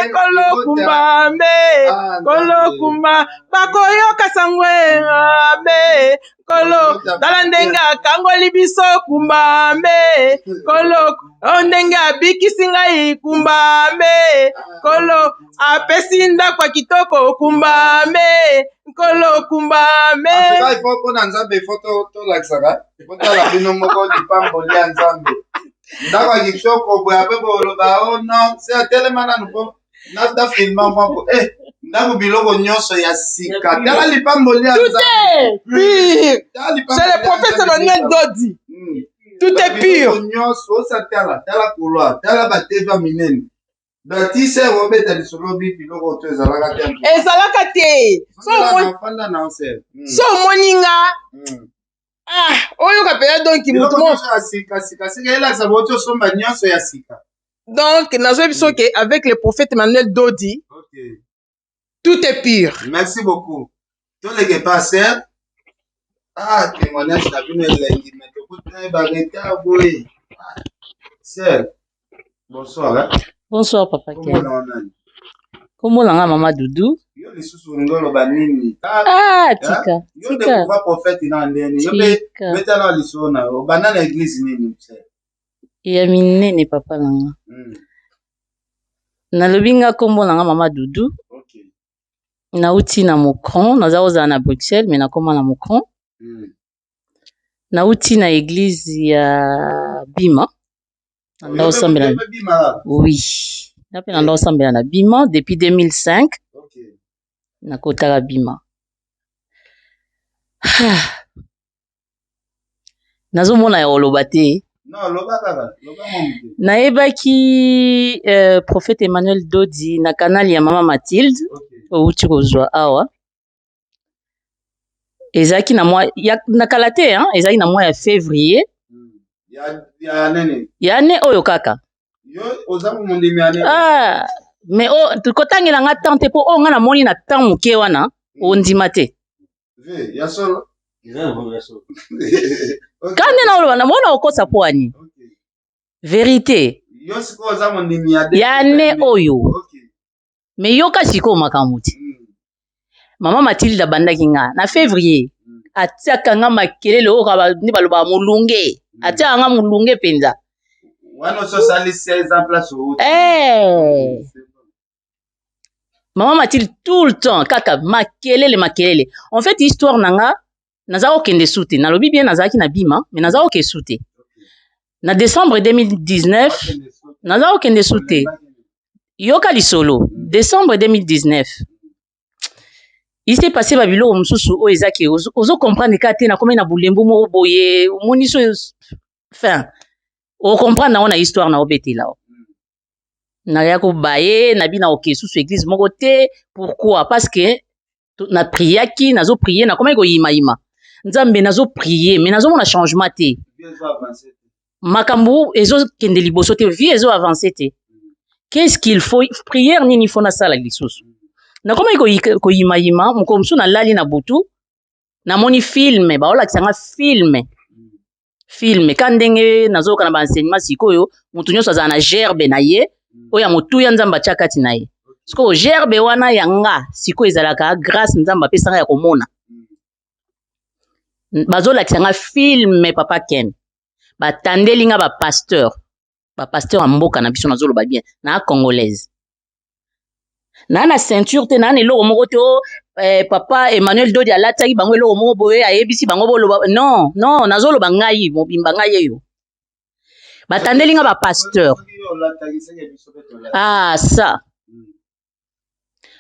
nkolo, kumbame nkolo, kumba bakoyoka sango ame nkolo, tala ndenge akangoli biso, kumbame nkolo, o ndenge abikisi ngai, kumbame nkolo, apesi ndako ya kitoko, kumbame nkolo, kumbame. Ifo mpona Nzambe, ifo tolakisaka, ifo tala bino moko lipamboli ya Nzambe, ndako ya kitoko boya mpe boloba o non se atelema nanu mpo na filma moko ndako, biloko nyonso ya sika, tala lipamboli ya Tout est pur. C'est le prophète Emmanuel Dodi. Tout est pur. Nyonso osa, tala, tala couloir, tala bateva minene batise obeta lisolo bi biloko to ezalaka te. Ezalaka te. Fanda na ose. So omoni nga, ah, oyoka mpenza donc motu nyonso ya sika sika sika, elakisa boti osomba nyonso ya sika. Donc nazoyebi biso ke avec le prophète Emmanuel Dodi, tout est pur. Merci beaucoup. Toleke pasteur. Ah, témoignage na bino elengi, mais tokuti baretard boye. Sœur, bonsoir, hein? Bonsoir, papa Ken. Kombo na nga mama Dudu. Yo lisusu olingi oloba nini? Ah, tika. Yo découvrir prophète na ndeni? Yo mpe beta na lisolo na yo. Obanda na église nini? Ya minene, papa na nga. Nalobi nga kombo na nga mama Dudu. Nauti na Mokron, naza kozala na Bruxelles, mais nakóma na Mokron. Nauti na église ya Bima, nanda kosambela. Oui, nga mpe nanda kosambela na Bima depuis 2005. Nakotaka Bima. Nazomona ya koloba te. Nayebaki prophète Emmanuel Dodi na canal ya mama Mathilde. Outi kozwa awa, ezalaki na mwa ya, na kala te, hein? Ezalaki na mwa ya février ya année oyo kaka. Ah, mais oh, kotangela nga temps te, mpo oyo nga namoni na temps moke wana, ondima te. Ka nde naoloba, namona okosa mpo ani vérité ya année oyo. Mais yoka sikoyo makambo ti mama Mathilde abandaki nga na février, atiaka nga makelele oyo kaka nde balobaka molunge, atiaka nga molunge mpenza. Eh. Mama Mathilde, tout le temps kaka makelele, makelele. En fait, histoire na nga, naza kokende su te. Nalobi bien, nazalaki na Bima, mais naza kokende su te. Na décembre 2019 naza kokende su te. Yoka lisolo. Décembre 2019, il s'est passé babiloko mosusu oyo ezaki ozo comprendre kaka te. Nakomi na bulembu moko boye, omoni so fin ocomprendre yango na histoire na obetela o naya kobaye nabi na oke susu église moko te. Pourquoi? Parce que na priaki, nazoprier, nakomaki koyimayima Nzambe, nazoprier, mais nazomona changement te, makambo ezokende liboso te, vie ezo avance te. Qu'est-ce qu'il faut? Prière nini faut nasala lisusu? Nakomaki koyimayima. Mokolo mosusu nalali na butu, namoni film, baolakisa nga film. Film ka ndenge nazoyoka na baenseignement sikoyo, moto nyonso azala na gerbe na ye oyo ya motuya Nzambe atya kati na ye. Sikoyo gerbe wana ya nga sikoyo ezalaka grâce Nzambe apesanga ya komona. Bazolakisa nga film, papa Ken, batandeli nga bapasteur, bapasteur ya mboka na biso. Nazoloba bien, na congolaise, naa na ceinture te, naa na eloko moko te. O papa Emmanuel Dodi alataki bango eloko moko boye, ayebisi bango boloba. Non, non, nazoloba ngai mobimba, ngai eyo batandeli nga bapasteur. Ah ça,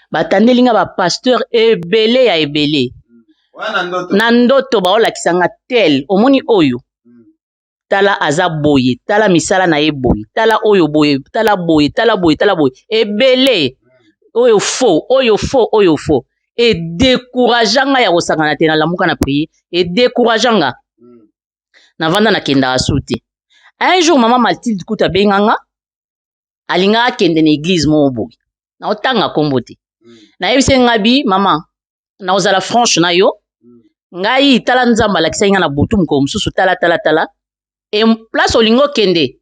batandeli nga bapasteur ebele ya ebele. Na ndoto baolakisa nga tel, omoni oyo, tala aza boye, tala misala na ye boye, tala oyo boye, tala boye, tala boye, tala boye, ebele, oyo faux, oyo faux, oyo faux. Edécourager nga ya kosangana te. Nalamuka na prier, edécourager nga, navanda, nakendaka su te. Un jour mama Mathilde kuta abenga nga, alingaka akende na église moko boye, naotanga nkombo te. Nayebisi nga bi: "Mama, naozala franche na yo. Ngai tala, Nzambe alakisaki nga na butu mokolo mosusu, tala, tala, tala, e place olingi okende,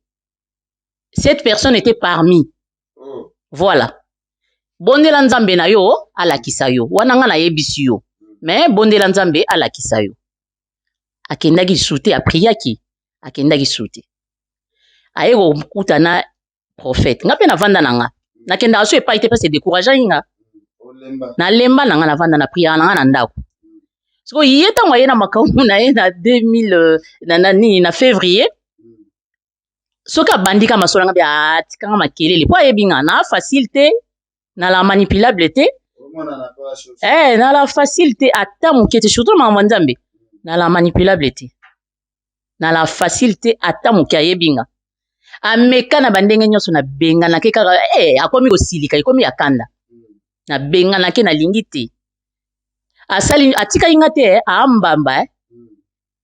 cette personne était parmi." Oh. Voilà, bondela Nzambe na yo alakisa yo wana. Nga nayebisi yo, mais bondela Nzambe alakisa yo. Akendaki lisusu te, apriaki, akendaki lisusu te. Aye kokuta na prophète. Nga mpe navanda na nga, nakendaka so epai te parce décourageaki nga. Olemba. Nalemba na nga, navanda na priaka na nga na ndako. Sikoyo ye ntango aye na makambo na ye na 2000, na nini, na février, soki abandi ka masolo nga mpe atikanga makelele, mpo ayebi nga na facile te, nala manipulable te. Omonana mpe bashosi. Nala facile te ata moke te, surtout na makambo ya Nzambe. Nala manipulable te, nala facile te ata moke. Ayebi nga, ameka na bandenge nyonso, nabenganake kaka. Akomi kosilika, ekomi ya kanda, nabenganake, nalingi te. Asali, atikali nga te, aambamba.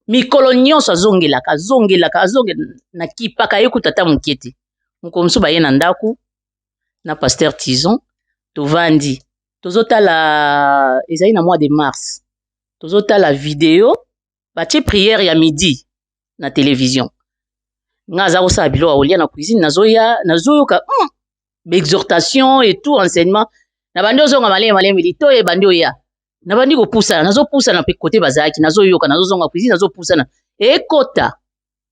Mikolo nyonso azongelaka, azongelaka, azongela, nakipaka ye kuta ata moke te. Mokolo mosusu baye na ndako na pasteur Tison, tovandi, tozotala, ezali na mois de mars, tozotala video, batie prière ya midi na télévision. Nga aza kosala biloko ya kolia na cuisine, nazoya, nazoyoka baexhortation et tout, enseignement. Na bandi ozonga malemi malemi, litoyi ebandi oya, nabandi kopusana, nazopusana mpe kote bazalaki, nazoyoka, nazozonga cuisine, nazopusana, ekota,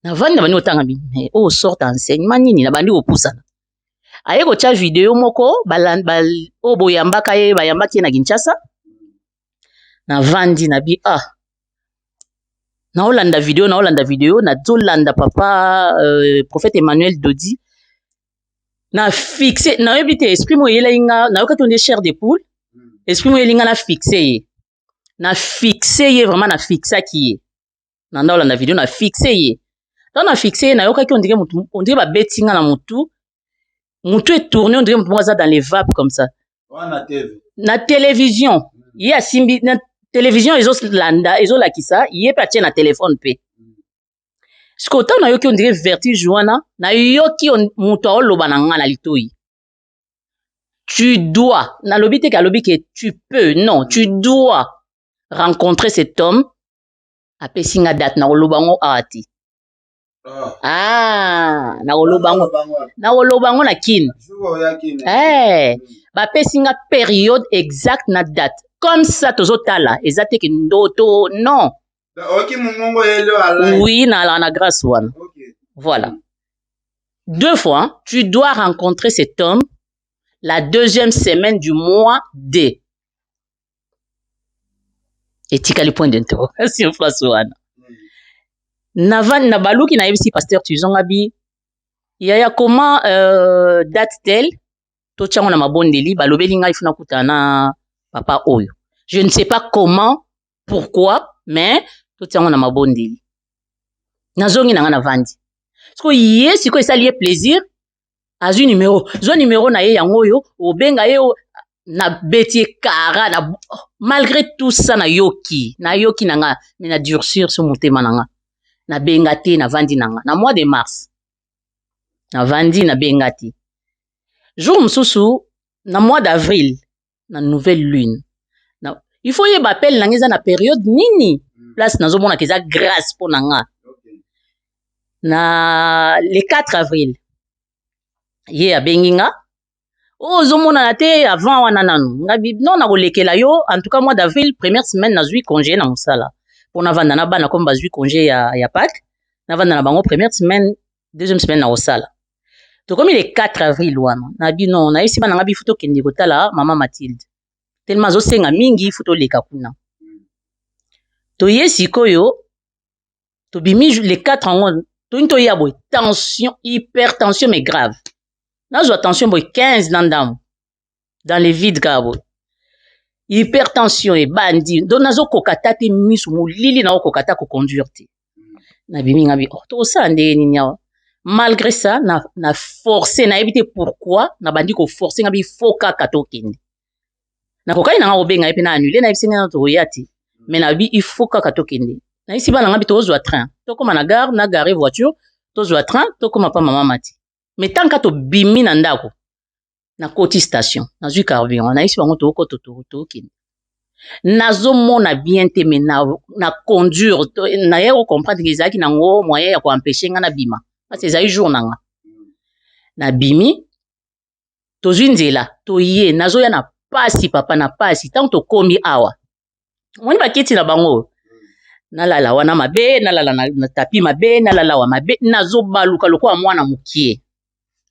navandi, nabandi kotanga mais oyo sorte ya enseignement nini? Nabandi kopusana, aye kotia video moko oyo boyambaka ye, bayambaki ye na Kinshasa. Navandi, nabi: "Ah." Naolanda video, naolanda video, nazolanda papa prophète Emmanuel Dodi, na fixe. Nayebi te, esprit mo eyelaki nga, nayokaki onde chair de poule. Esprit mo eyeli nga, na fixe ye, na fixe ye vraiment, na fixaki ye na ndaolanda video, na fixe ye. Ntango na fixe ye, nayokaki on dirait mutu, on dirait babeti nga na mutu, mutu etourne, on dirait mutu moko aza dans les vapes comme ça. Wana TV? Na télévision. Ye asimbi na télévision, ezolanda, ezolakisa ye mpe atie na telefone mpe. Sikoyo ntango nayoki on dirait vertige wana, nayoki moto aoloba na nga na litoi: "Tu dois." Nalobi te ke alobi ke "tu peux", non, "tu dois rencontrer cet homme." Apesi nga date, nakoloba yango awa te. Ah. Ah, nakoloba yango, nakoloba yango na Kine. Jour oyaki ne. Bapesi nga période exacte na date comme ça. Tozotala, eza te ke ndoto, non. Oyoki mongongo yelo alai? Oui, nalaka na grâce wana. Voilà, deux fois, hein, "tu dois rencontrer cet homme la deuxième semaine du mois D." Etikali point d'interrogation place wana. Navandi na baluki, nayebisi pasteur Tuzonga bi: "Yaya, comment date telle, totiango na mabondeli, balobeli ngai funa kutana na papa oyo. Je ne sais pas comment, pourquoi, mais totiango na mabondeli." Nazongi na nga, navandi. Sikoyo ye, sikoyo esali ye plaisir, azwi numero, zwa numero na ye, yango oyo obenga ye. Nabeti ye kara na, malgré tout ça, nayoki, nayoki na nga, mais na durcir so motema na nga, nabenga te. Navandi na nga na mois de mars, navandi, nabenga te. Jour mosusu na mois d'avril. Na nouvelle lune. Na, il faut yeba appel na nga eza na période nini. Place nazomona ke eza grâce mpo na nga. Na le 4 avril, ye abengi nga. Oyo ozomonana te avant wana nanu. Nga bi non, nakolekela yo. En tout cas, mois d'avril, première semaine, nazwi congé na mosala. Mpo navanda na bana, comme bazwi congé ya Pâques. Navanda na bango première semaine, deuxième semaine na kosala. Tokomi le 4 avril wana. Na bino, nayebisi bana nga bifu tokende kotala mama Mathilde. Tellement azosenga mingi, fu toleka kuna. Toye sikoyo, tobimi le 4 yango, toyini toya boye, tension, hypertension mais grave. Nazwa tension boye 15 na ndambo. Dans le vide kaka boye. Hypertension ebandi, donc nazokoka ta te, miso molili, nakokoka ta koconduire te. Nabimi nga bi, oh, tokosala ndenge nini awa? Malgré ça, na forcé, nayebi te pourquoi, nabandi koforce nga bi faut kaka tokende. Nakokaki na nga kobenga ye mpe na annule, nayebisi nga tokoya te. Mais nabi il faut kaka tokende. Nayebisi bana nga bi tozwa train, tokóma na gare, na gare voiture, tozwa train, tokóma pa mama Mati. Mais tant ka tobimi na ndako, nakoti station, nazwi carburant, nayebisi bango tokota, tokende. Nazomona bien te, mais na conduire, naye kocomprendre ke ezalaki nango moyen ya koempêche nga nabima, parce que ezali jour na nga. Nabimi, tozwi nzela, toye, nazoya na pasi, papa, na pasi. Ntango tokomi awa, omoni bakiti na bango, nalala wana mabe, nalala na tapi mabe, nalala awa mabe, nazobaluka lokola mwana mokie.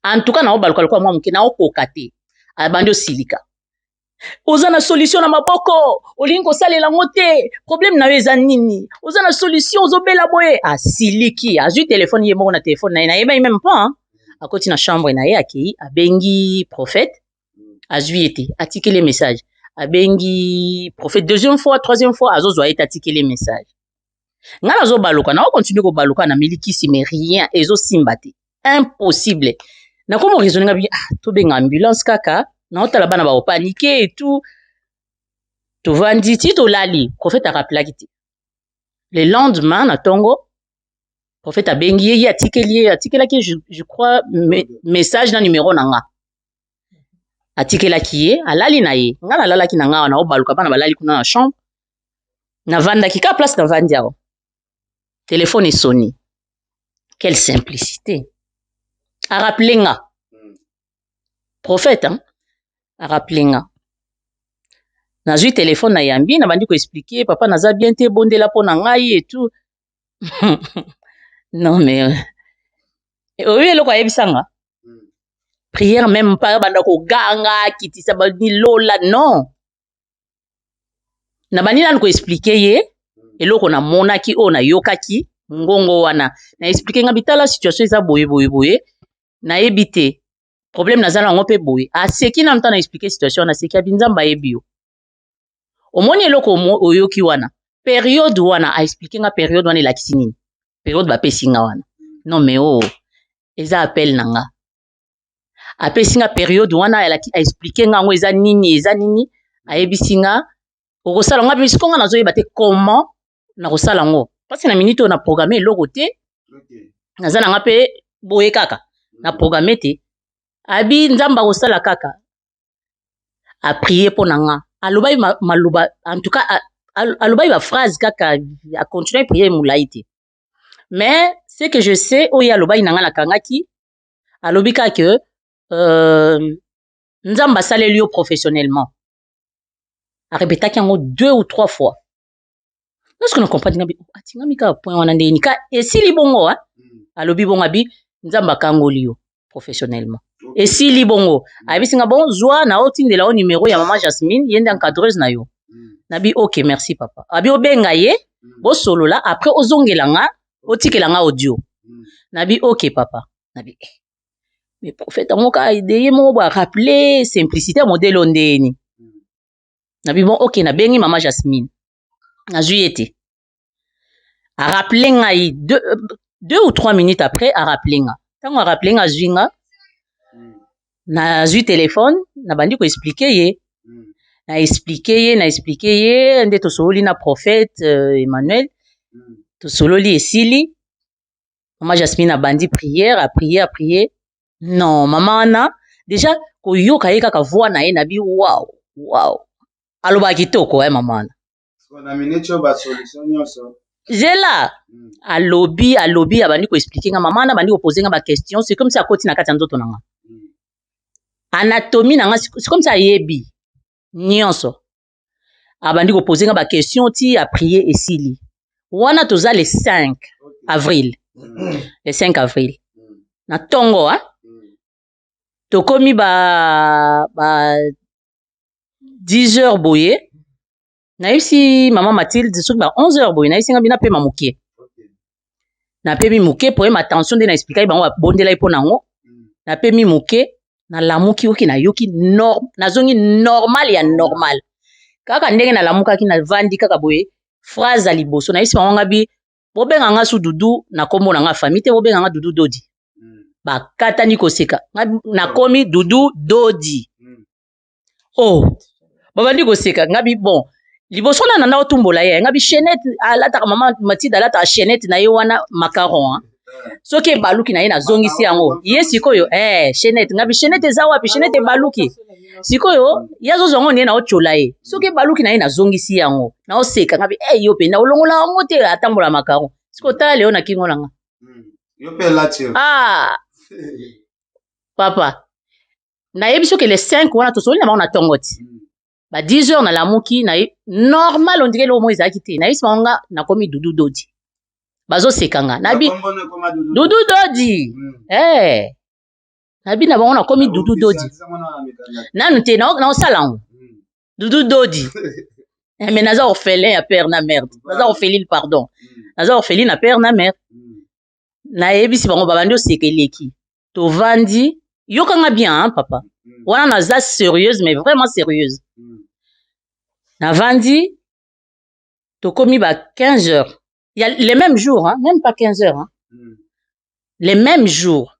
En tout cas, naobaluka lokola mwana mokie, naokoka te. Abandi osilika: oza na solution na maboko, olingi kosalela yango te, problème na yo eza nini? Oza na solution, ozobela boye. Asiliki, azwi telefone ye moko, na telefone na ye, nayebaki même pas, hein? Akoti na chambre na ye, akei, abengi prophète, azwi ye te, atikeli message. Abengi prophète deuxième fois, troisième fois, azozwa ye te, atikeli message. Ngai nazobaluka, naokontinue kobaluka na milikisi, mais rien, ezosimba te, impossible. Nakomi raisonne nga bi, ah, tobenga ambulance kaka, naotala bana baopaniquer et tout. Tovandi ti tolali, prophète arappelaki te. Le lendemain na ntongo, prophète abengi ye, ye atikeli ye, atikelaki ye, je crois, message na numéro na nga atikelaki ye. Alali na ye, nga nalalaki na nga wana, obaluka, bana balali kuna na chambre. Navandaki ka place navandi awa, telefone esoni. Quelle simplicité! Arappeler nga prophète, hein? Arappeler nga, nazwi telefone, nayambi, nabandi koexpliquer: papa, naza bien te, bondela mpo na ngai et tout. Non mais oyo eloko ayebisa nga, prière même pas, banda koganga, akitisa banilola, non. Nabandi nanu koexpliquer ye eloko namonaki, oyo nayokaki ngongo wana. Na expliquer nga bitala, situation eza boye boye boye, nayebi te problème naza na yango mpe boye. Aseki nanu ntango na expliquer situation wana, aseki, abi Nzambe ayebi yo, omoni eloko oyoki wana, période wana. Aexpliquer nga période wana elakisi nini, période bapesi nga wana. Non mais oh, eza appel na nga. Apesi nga période wana, aexpliquer nga yango eza nini, eza nini. Ayebisi nga okosala nga mpe siko nga nazoyeba te comment nakosala yango, parce na minute oyo na programme eloko te, naza na nga mpe boye kaka na programme te. Abi Nzambe akosala kaka. Aprier mpo na nga, alobaki maloba, en tout cas alobaki baphrase kaka, acontinue prière molai te. Mais ce que je sais, oyo alobaki na nga, nakangaki, alobi kaka ke Nzambe asaleli yo professionnellement. Arépétaki yango deux ou trois fois. Lorsque na comprendre nga bi, oh, atingami kaka point wana ndeni ka esili bongo, hein? Alobi bongo, abi Nzambe akangoli yo professionnellement, esili bongo. Ayebisi nga bon, zwa na otindela o numéro ya mama Jasmine, ye nde encadreuse na yo. Nabi ok, merci papa. Abi obenga ye, bosolola, après ozongela nga, otikela nga audio. Nabi ok papa. Nabi eh. Mais prophète yango kaka ye moko bo arappeler simplicité ya modèle oyo ndeni. Nabi bon, ok, nabengi mama Jasmine, nazwi ye te. Arappeler ngai 2 ou 3 minutes après, arappeler nga. Ntango arappeler nga, azwi nga, nazwi telefone, nabandi koexpliquer ye, na expliquer ye, na expliquer ye nde tosololi na prophète Emmanuel. Tosololi, esili, mama Jasmine abandi prière, aprier, aprier. Non, mama wana déjà koyoka ye kaka voix na ye, nabi wow. Wow, alobaka kitoko mama wana. Na minute oyo basolution nyonso. Zela. Alobi, alobi, abandi koexpliquer nga. Mama wana abandi kopose nga baquestion, c'est comme si akoti na kati ya nzoto na nga, anatomie na nga, c'est comme si ayebi nyonso. Abandi kopose nga baquestion ti aprier esili. Wana toza le 5 avril, le 5 avril na ntongo, hein? Tokomi ba 10 heures boye, nayebisi mama Mathilde, soki ba 11 heures boye, nayebisi nga bina pema moke. Napemi moke po yema tension nde na expliquaki bango, babondelaki mpo nango. Napemi moke, nalamuki, oki nayoki nazongi normal ya normal. Kaka ndenge nalamukaki, navandi kaka boye, phrase ya liboso nayebisi bango, nga bi bobenga nga su Dudu na nkombo na nga famille te, bobenga nga Dudu Dodi. Bakatani koseka. Nakomi Dudu Dodi. Oh, babandi koseka. Nga bi bon, liboso na nanda otumbola ye, nga bi chaînette alataka, mama Mathilde alataka chaînette na ye wana macaron, hein. Soki ebaluki na ye, nazongisi yango. Ye sikoyo chaînette, nga bi chaînette eza wapi? Chaînette ebaluki. Sikoyo ye azozwa yango nde naotyola ye. Soki ebaluki na ye, nazongisi yango, naoseka. Nga bi yo mpenza olongola yango te, atambola macaron. Sikoyo tala lelo na kingo na nga. Yo mpe elati yo. Ah papa, nayebi soki le 5 wana tosoli na bango na ntongo ti ba 10 heures, nalamuki na normal, on dirait eloko moko ezalaki te. Nayebisi bango nga nakomi Dudu Dodi, bazoseka nga. Nabi Dudu Dodi. Nabi na bango nakomi Dudu Dodi. Nanu te naosala yango Dudu Dodi. Mais naza orphelin ya père na mère, naza orpheline, pardon, naza orpheline na père na mère. Nayebisi bango, babandi oseka, eleki. Tovandi, yokanga bien, hein, papa. Wana naza sérieuse, mais vraiment sérieuse. Navandi, tokomi ba 15 heures ya le même jour, hein, même pas 15 heures, hein. Le même jour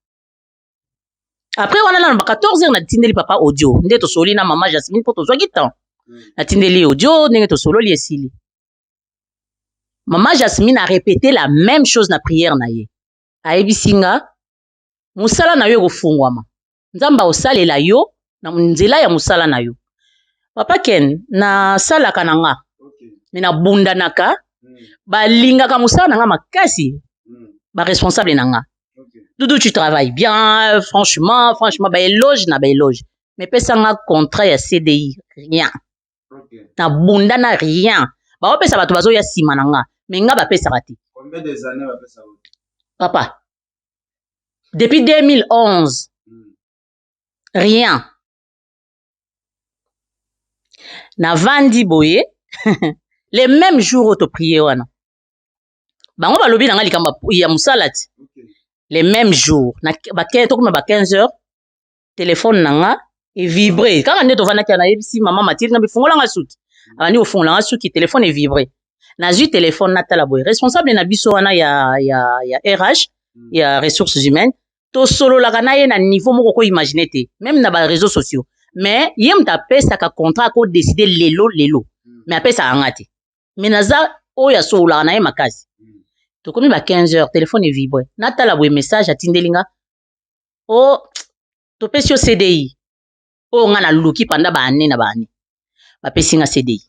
après wana, nano ba 14 heures, natindeli papa audio nde tosoli na mama Jasmine mpo tozwaki temps. Natindeli audio ndenge tosololi, esili. Mama Jasmine a répété la même chose na prière na ye. Ayebisi nga mosala na yo ekofungwama, Nzambe akosalela yo na nzela ya mosala na yo. Papa Ken, nasalaka na nga, me nabundanaka. Balingaka mosala na nga makasi, baresponsable na nga. "Dudu, tu travailles bien, franchement, franchement." Baéloge na baéloge, mais pesanga contrat ya CDI, rien. Nabunda na rien. Baopesa bato bazoya nsima na nga, me nga bapesaka te. Combien des années bapesa yo? Papa, depuis 2011, rien. Navandi boye, le même jour oyo toprier wana, bango balobi na nga likambo ya mosala ti. Le même jour tokoma ba 15 heures, telefone na nga evibre kaka nde tovandaki. Nayebisi mama Mathilde, nga bifungola nga suki. Abandi kofungola nga suki, telefone evibre. Nazwi telefone, natala boye, responsable na biso wana ya RH, ya ressources humaines. Tosololaka na ye na niveau moko koimagine te, même na baréseaux sociaux. Mais ye moto apesaka contrat, akodécider lelo lelo, mais apesaka nga te. Mais naza oyo asololaka na ye makasi. Tokomi ba 15 heures, telefone evibre. Natala boye, message atindeli nga: "O topesi yo CDI." Oyo nga naluki pendant baane na baane, bapesi nga CDI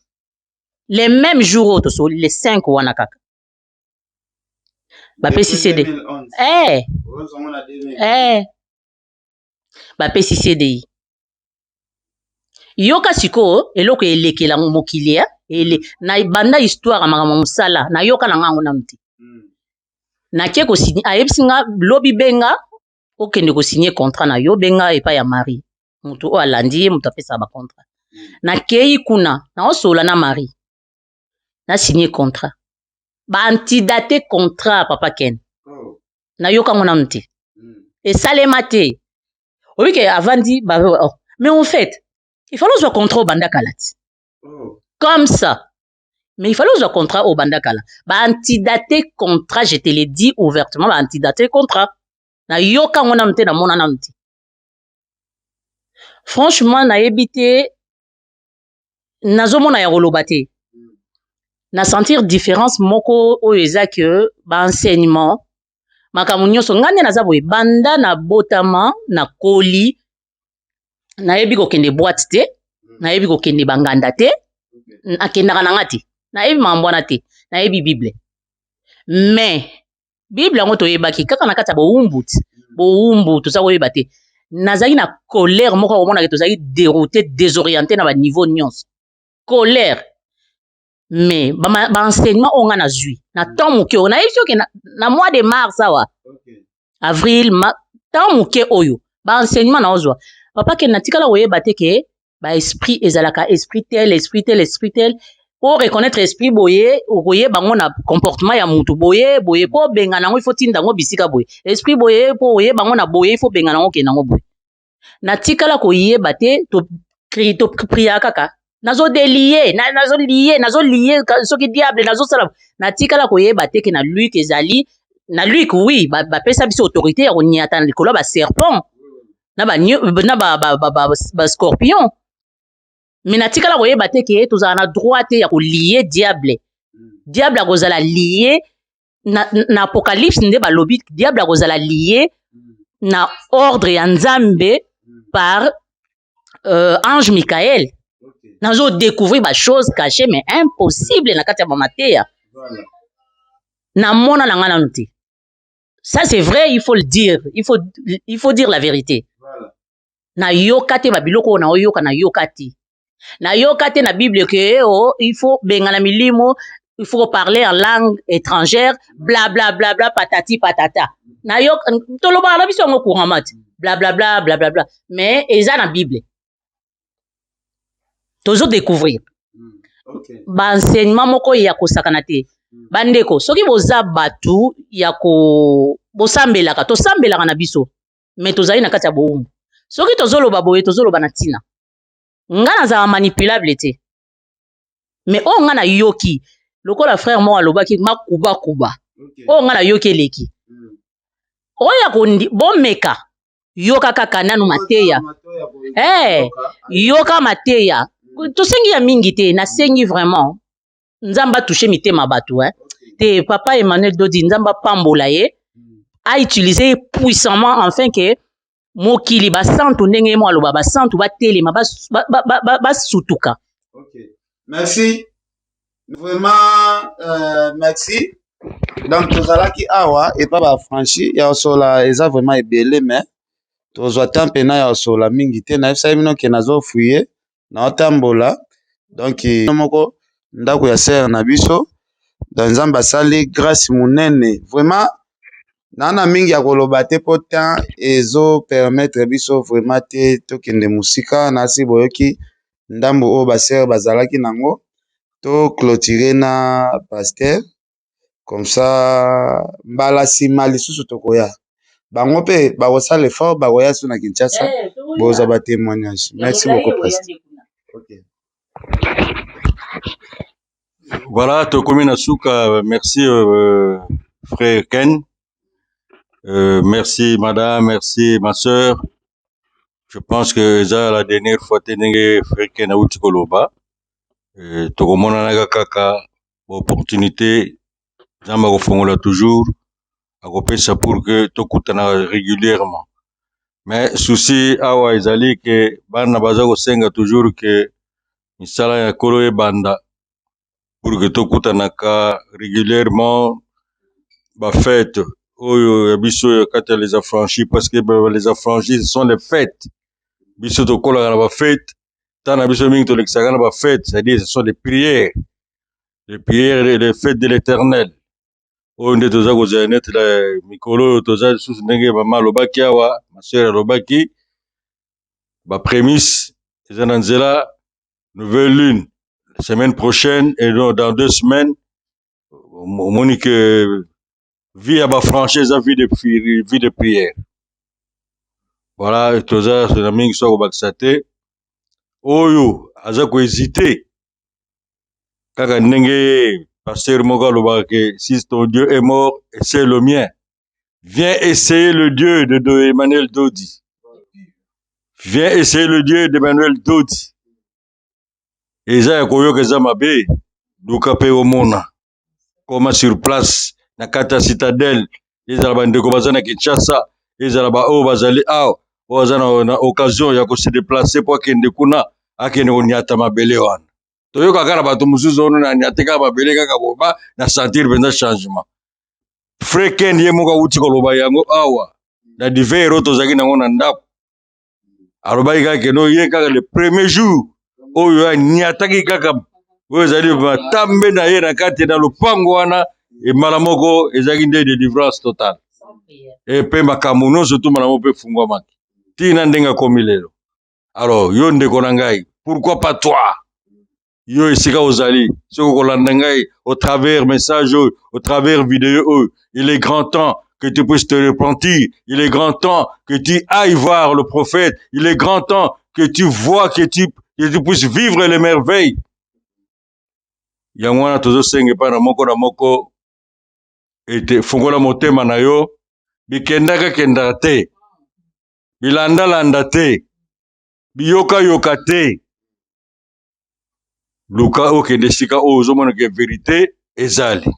le même jour oyo tosoli, le 5 wana kaka bapesi Depuis CD. 2011. Ozongo na 2000. Bapesi CDI. Yoka sikoyo eloko elekela mokili ya ele na banda histoire ya makambo ya mosala, nayoka na ngango nanu te. Nake kosigner, ayebisi nga lobi benga, okende kosigner contrat na yo, benga epai ya Marie, moto oyo alandi ye, moto apesaka bacontrat. Nakei kuna, naosolola na Marie, nasigner contrat, baantidater contrat, papa Ken. Oh. Nayokango nanu te. Esalema te. Oyebi ke avandi oh. Mais en fait il fallait ozwa contrat obanda kala ti. Oh. Comme ça, mais il fallait ozwa contrat obanda kala. Baantidater contrat, je te le dis ouvertement, baantidater contrat. Nayoka ngo nanu te, namona nanu te. Franchement, nayebi te, nazomona ya koloba te. Na sentir différence moko oyo eza ke baenseignement, makambo nyonso. Ngai nde naza boye, banda nabotama, nakoli, nayebi kokende boîte te. Nayebi kokende banganda te, nakendaka na nga te, nayebi makambo wana te, nayebi Bible. Mais Bible yango toyebaki kaka na kati ya bowumbu ti bowumbu toza koyeba te. Nazalaki na colère moko, akomonaka tozalaki dérouté, désorienté na baniveau nyonso, colère. Mais baenseignement oyo nga nazwi na temps moke oyo, nayebi soki na mois de mars awa, avril, temps moke oyo, baenseignement naozwa, papa, ke natikala koyeba te ke baesprit ezalaka esprit tel, esprit tel, esprit tel. Po reconnaître esprit boye, okoyeba yango na comportement ya mutu boye boye. Po obengana yango, il faut tinda yango bisika boye. Esprit boye, po oyeba yango na boye, il faut bengana yango, okende yango boye. Natikala koyeba te. Topriaka kaka, nazodélier, nazolier, nazolier soki diable nazosala. Natikala koyeba te ke na Luc, ezali na Luc, oui, bapesa biso autorité ya koniata na likolo ya baserpent na bascorpion. Mais natikala koyeba te ke tozala na droit te ya kolier diable. Diable akozala lié na Apocalypse nde balobi diable akozala lié na ordre ya Nzambe par ange Michael. Nazodécouvrir bachose cachée, mais impossible na kati ya bamateya namona na ngai nanu te. Ça, c'est vrai, il faut le dire, il faut dire la vérité. Nayoka te babiloko oyo naoyoka, nayoka te, nayoka te na Bible ke oh, il faut bengana milimo, il faut parler en langue étrangère, bla bla bla bla, patati patata. Nayoka, tolobaka na biso yango couramment te, bla bla bla bla bla bla, mais eza na Bible. Tozodécouvrir baenseignement moko ya kosakana te. Bandeko, soki boza bato ya ko bosambelaka, tosambelaka na biso, mais tozali na kati ya bowumbu. Soki tozoloba boye, tozoloba na ntina. Nga nazala manipulable te, mais oyo nga nayoki, lokola frère moko alobaki makubakuba, oyo nga nayoki eleki oyo ya kondi. Bomeka, yoka kaka nanu mateya, yoka mateya. Tosengi ya mingi te, nasengi vraiment Nzambe atouche mitema bato, eh. Te, papa Emmanuel Dodi, Nzambe apambola ye, autiliser ye puissamment enfin ke mokili, basantu, ndenge ye mo aloba, basantu batelema, basutuka. Merci vraiment, merci. Donc tozalaki awa epa baaffranchis ya kosola, eza vraiment ebele, mais tozwa temps mpena ya kosola mingi te. Nayebisaki bino ke nazofouiller, naotambola. Donc moko ndako ya sœur na biso. Donc Nzambe asali grâce monene vraiment. Naa na mingi ya koloba te mpo temps ezopermettre biso vraiment te tokende mosika. Nasi boyoki ndambo oyo basœur bazalaki nango. To clôturer na pasteur, comme ça mbala nsima lisusu tokoya. Bango mpe bakosala effort, bakoya so na Kinshasa, bozwa batémoignage. Merci beaucoup, pasteur. Okay. Voilà, tokomi na suka. Merci, frère Ken. Merci madame, merci ma sœur. Je pense que eza la dernière fois te ndenge frère Ken auti koloba. Tokomonanaka kaka opportunité Nzambe akofongola toujours, akopesa pour que tokutana régulièrement. Mais souci awa ezali ke bana baza kosenga toujours ke misala ya Nkolo ebanda pour que tokutanaka régulièrement, bafête oyo ya biso ya kati ya les affranchis, parce que les affranchis, ce sont les fêtes. Biso tokolaka na bafête, ntango na biso mingi tolekisaka na bafête, c'est-à-dire ce sont les prières, les prières, les fêtes de l'Éternel. Oyo nde toza kozala neti mikolo oyo toza lisusu, ndenge mama alobaki awa, ma sœur alobaki, baprémices eza na nzela, nouvelle lune semaine prochaine et donc dans 2 semaines. Omoni ke vie ya baaffranchis eza vie de prière. Voilà, toza na mingi so akobakisa te. Oyo aza kohésiter kaka, ndenge pasteur moko alobaka ke si ton Dieu est mort, c'est le mien, viens essayer le Dieu de Emmanuel Dodi, viens essayer le Dieu d'Emmanuel Dodi. Eza ya koyoka, eza mabe, luka mpe omona koma sur place na kati ya citadelle. Ezala bandeko baza na Kinshasa, ezala baoyo bazali awa, oyo aza na occasion ya kose déplacer po akende kuna. akende koniata mabele wana. Toyoka kaka na bato mosusu ono na niate kaka mabele kaka boba na sentir mpenza changement. Frère Ken ye moko awuti koloba yango awa na divers oyo tozalaki nango na ndako, alobaki kaka keno ye kaka le premier jour oyo aniataki kaka oyo ezali matambe na ye na kati na lopango wana, mbala moko ezalaki nde delivrance totale, mpe makambo nyonso tu mbala moko mpe efungwamaki ntina ndenge akomi lelo. Alors yo ndeko na ngai, pourquoi pas toi? Yo esika ozali, soki okolanda ngai au travers message oyo, au travers video oyo, il est grand temps que tu puisses te repentir. Il est grand temps que tu ailles voir le prophète. Il est grand temps que tu vois, que tu puisses vivre les merveilles. Yango wana tozosenga epai na moko na moko ete fungola motema na yo, bikendaka kendaka te, bilandalanda te, biyokayoka te, luka okende esika oyo ozomona ke verite ezali.